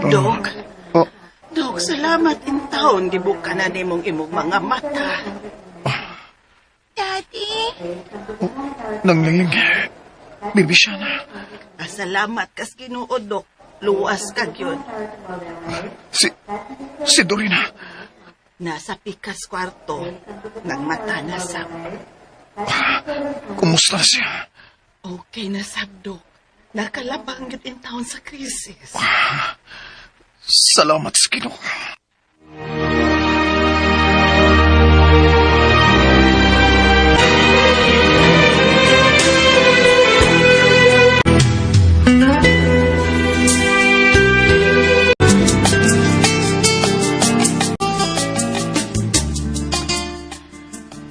S10: Dok.
S6: Oh.
S10: Dok, salamat in taon gibuka na nimong imong mga mata.
S15: Daddy?
S6: Nangling. Bibi siya na.
S10: Ah, salamat kas Ginoo, Dok. Luwas ka gyud.
S6: Si Dorina.
S10: Nasa pikas kwarto ng mata na sab.
S6: Kumusta na siya?
S10: Okay na sab, Dok. Nakalabang gyud in taon sa krisis.
S6: Salamat sa Ginoo.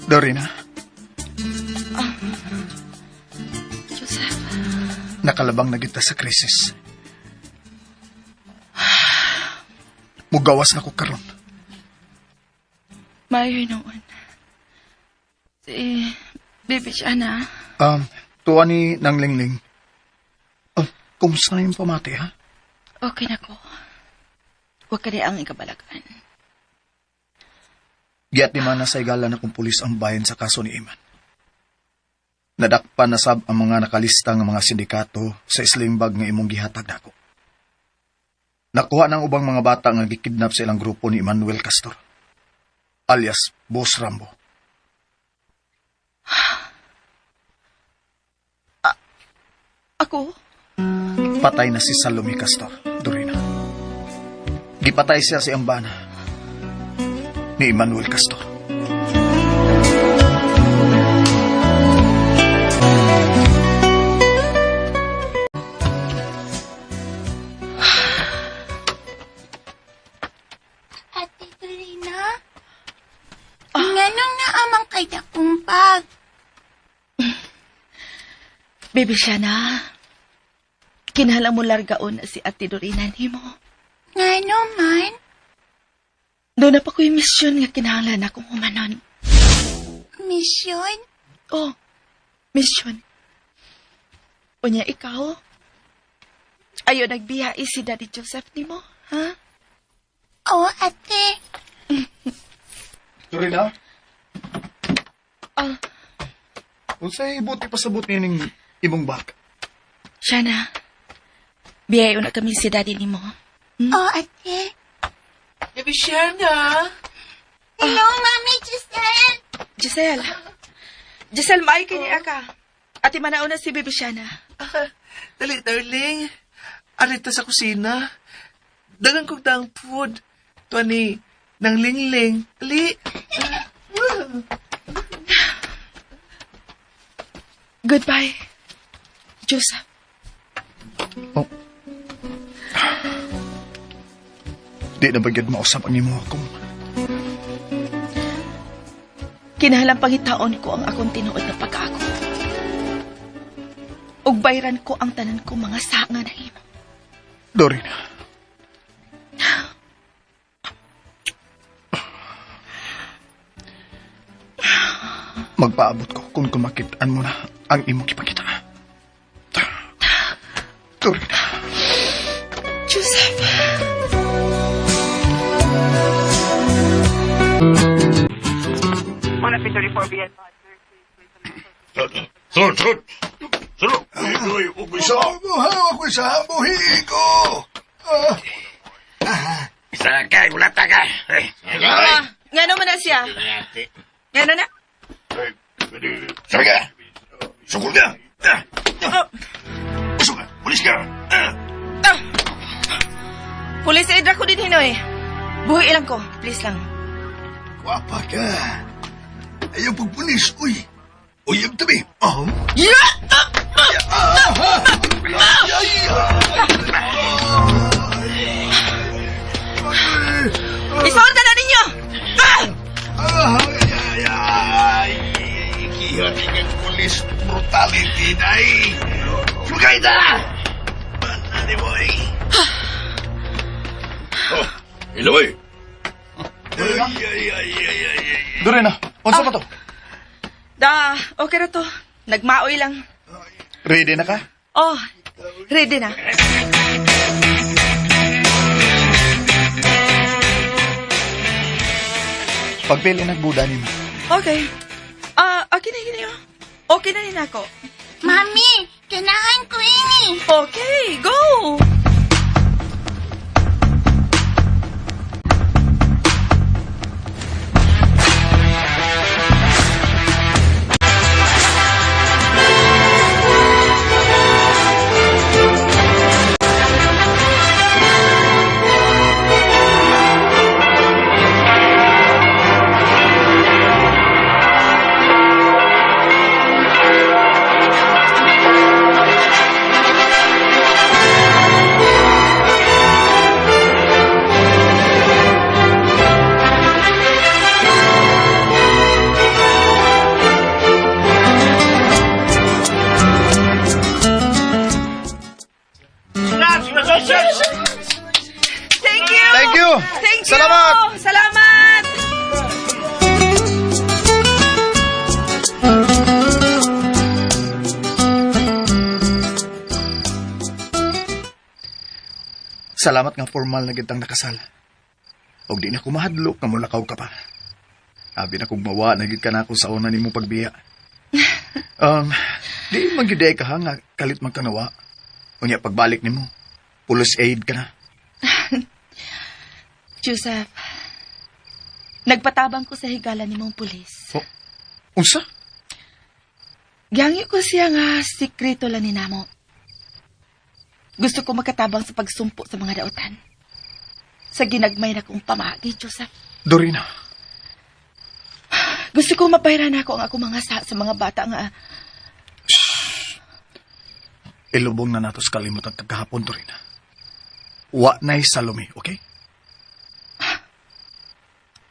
S6: Dorina,
S5: Joseph,
S6: nakalabang na kita sa krisis. Mugawas na ko karon.
S5: maayo noon. Si Baby Shana,
S6: Tuwa ni Nang Lingling. Oh, kumusta na yung pamati, ha?
S5: okay na ko. Huwag ka ang ikabalagan.
S6: Giat ni man na sa igala na kung pulis ang bayan sa kaso ni Iman. Nadakpan na sab ang mga nakalista nga mga sindikato sa islimbag nga imong gihatag nako. Nakuha ng ubang mga bata nga gikidnap sa ilang grupo ni Emmanuel Castor, alias Boss Rambo.
S5: Ako?
S6: Patay na si Salome Castor, Dorina. Gipatay siya sa iyang bana ni Emmanuel Castor.
S15: Ate Dorina? Nganong naamang kay dakong bag?
S5: Baby Shana, kinahanglan mo largaon na si Ate Dorina nimo.
S15: Ngano man?
S5: Doon na pa ko'y misyon nga kinahanglan akong humanon.
S15: Misyon?
S5: Oh, misyon. Unya ikaw, ayo nagbiya si Daddy Joseph nimo, ha?
S15: Oo, ate.
S6: Dorina?
S5: Ah.
S6: Unsay buti pasabot nining imong bag?
S5: Shana, biyayo na kami si Daddy nimo.
S15: Oo, ate.
S10: Baby Shana.
S15: Hello, Mami Giselle.
S5: Giselle. Giselle, maay kini aka. Ati manauna si Baby Shana.
S10: Dali, darling. Arita sa kusina. Dagan kong tang food. Tuwa ni nang lingling. Dali.
S5: Goodbye, Joseph.
S6: Di na ba gyud mausap ang imo akong
S5: Kinahalang pangitaon ko ang akong tinuod na pagkaako. Ug bayran ko ang tanan ko mga sanga na imo.
S6: Dorina. Magpaabot ko kung kumakitaan mo na ang imong gipakita. Dorina.
S5: Joseph.
S14: Sir, sir. Sir,
S8: Isa. Ako sa buhi ko.
S14: Isa kay wala ta ka.
S5: Ah, ngano man na siya? Ngano na?
S14: Sabi ka. Sukol ka. Usok ka. Pulis ka.
S5: Ah. Pulis aid ra ko din hinoy. Buhi lang ko, please lang.
S8: Gwapa ka. Ayaw pagpulis, uy. Uyab tabi. Oh.
S5: Yeah! Isuot na ninyo!
S8: Ah! Ay, ay, ay. Gihating ang pulis brutality, day. Sugay na! Banani mo, eh.
S14: Oh, hello eh.
S8: Ay, ay, ay, ay, ay, ay.
S6: Dorina, unsa ba to?
S5: Da, okay na to. Nagmaoy lang.
S6: Ready na ka?
S5: Oh, ready na.
S6: Pagpili nagbuda nimo.
S5: Okay. Ah, okay na gini oh. Okay na ni nako.
S15: Mami, ganahan ko ini.
S5: Okay, go! Thank you!
S6: Thank you!
S5: Thank you!
S6: Salamat!
S5: Salamat!
S6: Salamat nga formal na gitang nakasal. Og di na ko mahadlok nga mulakaw ka pa. Abi na kong mawa na gid ka na ako sa una nimo pagbiya. Di man gyud ka ha nga kalit man ka nawa. Unya pagbalik nimo, police aid ka na.
S5: Joseph, nagpatabang ko sa higala ni mong pulis.
S6: Oh, unsa?
S5: Gihangyo ko siya nga sikreto lang ni namo. Gusto ko makatabang sa pagsumpo sa mga dautan. Sa ginagmay na kong pamagi, Joseph.
S6: Dorina.
S5: Gusto ko mabayran ako ang akong mga sa mga bata nga.
S6: Shh. Ilubong na nato sa kalimutan kagahapon, Dorina. Wa na'y Salome, okay?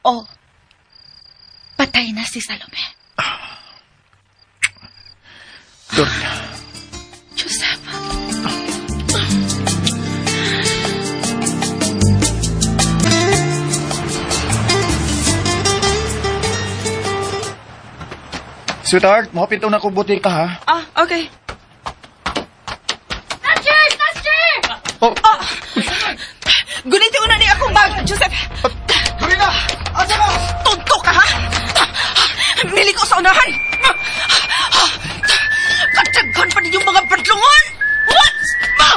S5: Oh. Patay na si Salome.
S6: Dorina.
S5: Joseph.
S6: Sweetheart, mohapit na ko butika ha.
S5: Ah, okay.
S15: Master! Master!
S6: Oh.
S5: Oh. Gunitin ko na ni akong bag, Joseph.
S6: Dorina! Asa ka?
S5: Tonto ka, ha? Mili ko sa unahan. Kataghan pa ninyong mga badlungon! What? Ha?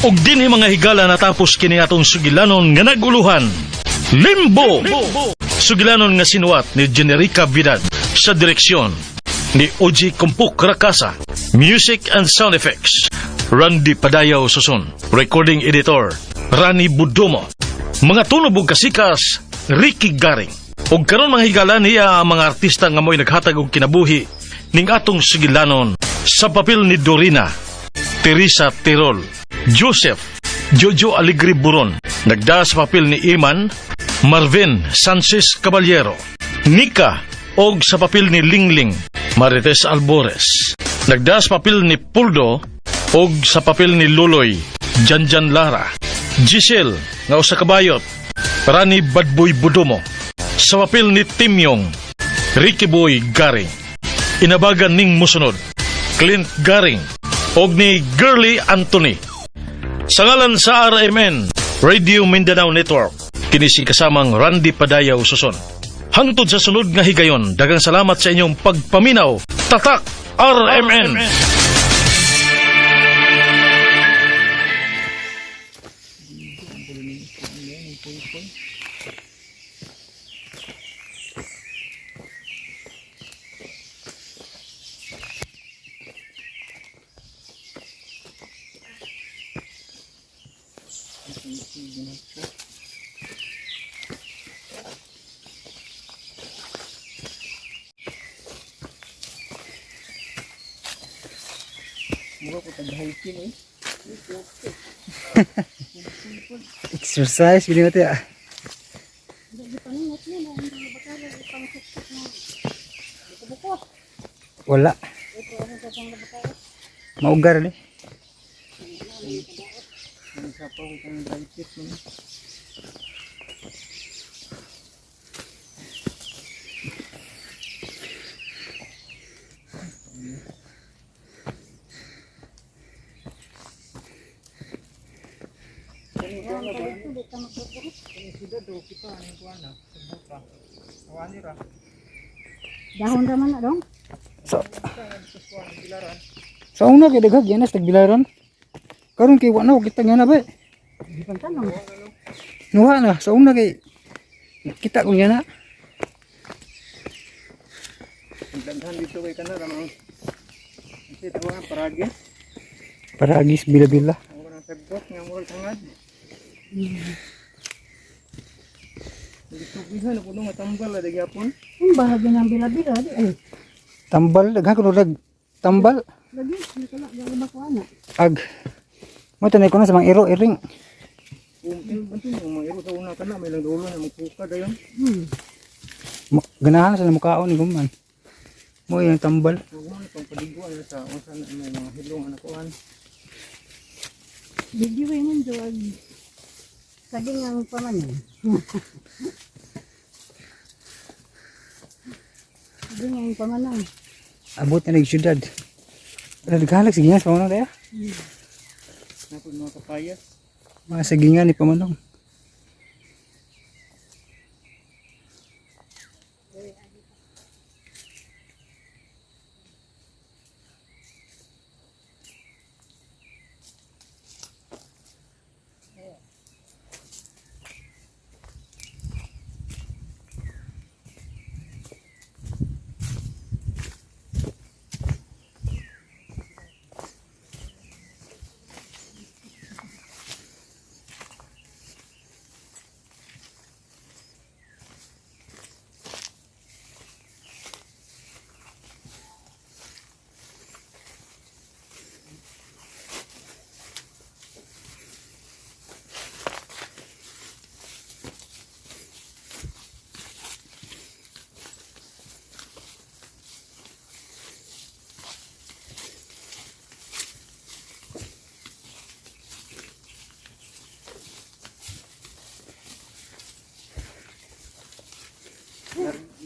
S4: Og dinhi mga higala natapos kini atong sugilanon nga naguluhan. Limbo! Sugilanon nga sinuwat ni Generica Vidad sa direksyon ni Oji Kumpuk Rakasa. Music and sound effects, Randy Padayaw Susun. Recording editor, Rani Budomo. Mga tunob ug kasikas, Ricky Garing. Og karon mga higala niya ang mga artista nga mo'y naghatag og kinabuhi ning atong sugilanon sa papel ni Dorina, Teresa Tirol, Joseph, Jojo Alegre Buron, nagda sa papel ni Iman, Marvin Sanchez Caballero, Nika, og sa papel ni Lingling, Marites Albores, nagda sa papel ni Puldo, og sa papel ni Luloy, Janjan Lara, Giselle, nga usa ka bayot, Rani Badboy Budomo, sa papel ni Timyong, Ricky Boy Garing, inabagan ning musunod, Clint Garing, og ni Girly Anthony. Sa ngalan sa RMN, Radio Mindanao Network, kini si kasamang Randy Padayaw Suson. Hangtod sa sunod nga higayon, daghang salamat sa inyong pagpaminaw. Tatak RMN!
S3: Mura ko tag-hiking eh.
S2: Exercise bili mo ah. Wala. Maugar ni.
S3: Sa pa ko kang dry fit man.
S1: Dahon raman na dong.
S2: So, sa una kay daghag yan as tagbilaran. Karon kay wa na kita nga na ba.
S1: Di pa tanong.
S2: Nuha na sa una kay kita ko yan na.
S3: Ang daghan dito kay kana ramang. Kasi tawa nga paragis.
S2: Paragis bila-bila.
S3: Ang kanang sagbot nga murag hangad. Gitubihan na puno nga tambal la gyapon.
S1: Ang bahagi ng bila-bila di ay.
S2: Tambal daghan kuno dag tambal
S1: Lagi nakala yung ba ko ana.
S2: ag mo tanay ko na sa mga iro iring.
S3: Unti mo mga iro sa una kana may lang dulo na magpuka dayon.
S2: Ganahan sa mukaon ni guman. Mo yung tambal.
S3: Huwag mo na pang paliguan na sa unsa na may mga hilong anak kuan.
S1: Video yun doon. Saging ang pamanin. Saging ang pamanang.
S2: Abot na nag syudad. Daghan sige sa pamanong tayo.
S3: Napod mga kapayas.
S2: Mga sagingan ni pamanong.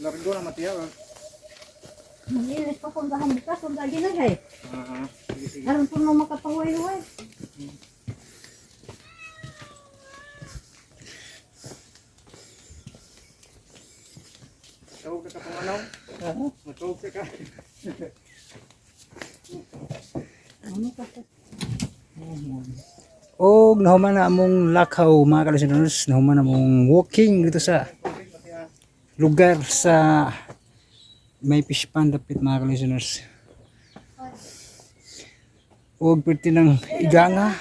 S3: Largo na matiya.
S1: Magilis pa kung dahan bukas, kung dagi na kay.
S3: Ah, sige sige.
S1: Aron po nung makapahuway-huway.
S3: Tawag ka sa panganaw. Matawag ka ka.
S1: Ano ka sa
S2: Og nahuman na among lakaw, mga ka-listeners, nahuman na among walking dito sa lugar sa may fish pond dapit, mga ka-listeners. Og perti ng iganga,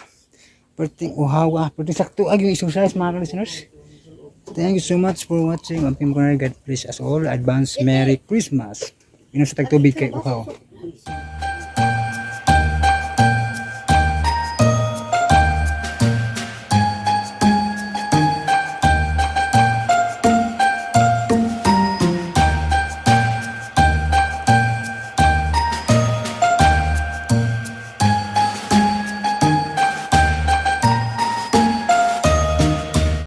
S2: perting uhawa, perting sakto ag yung exercise, mga ka-listeners. Thank you so much for watching. Amping mo. God bless us all. Advance Merry Christmas. Inom sa tagtubig kay uhaw.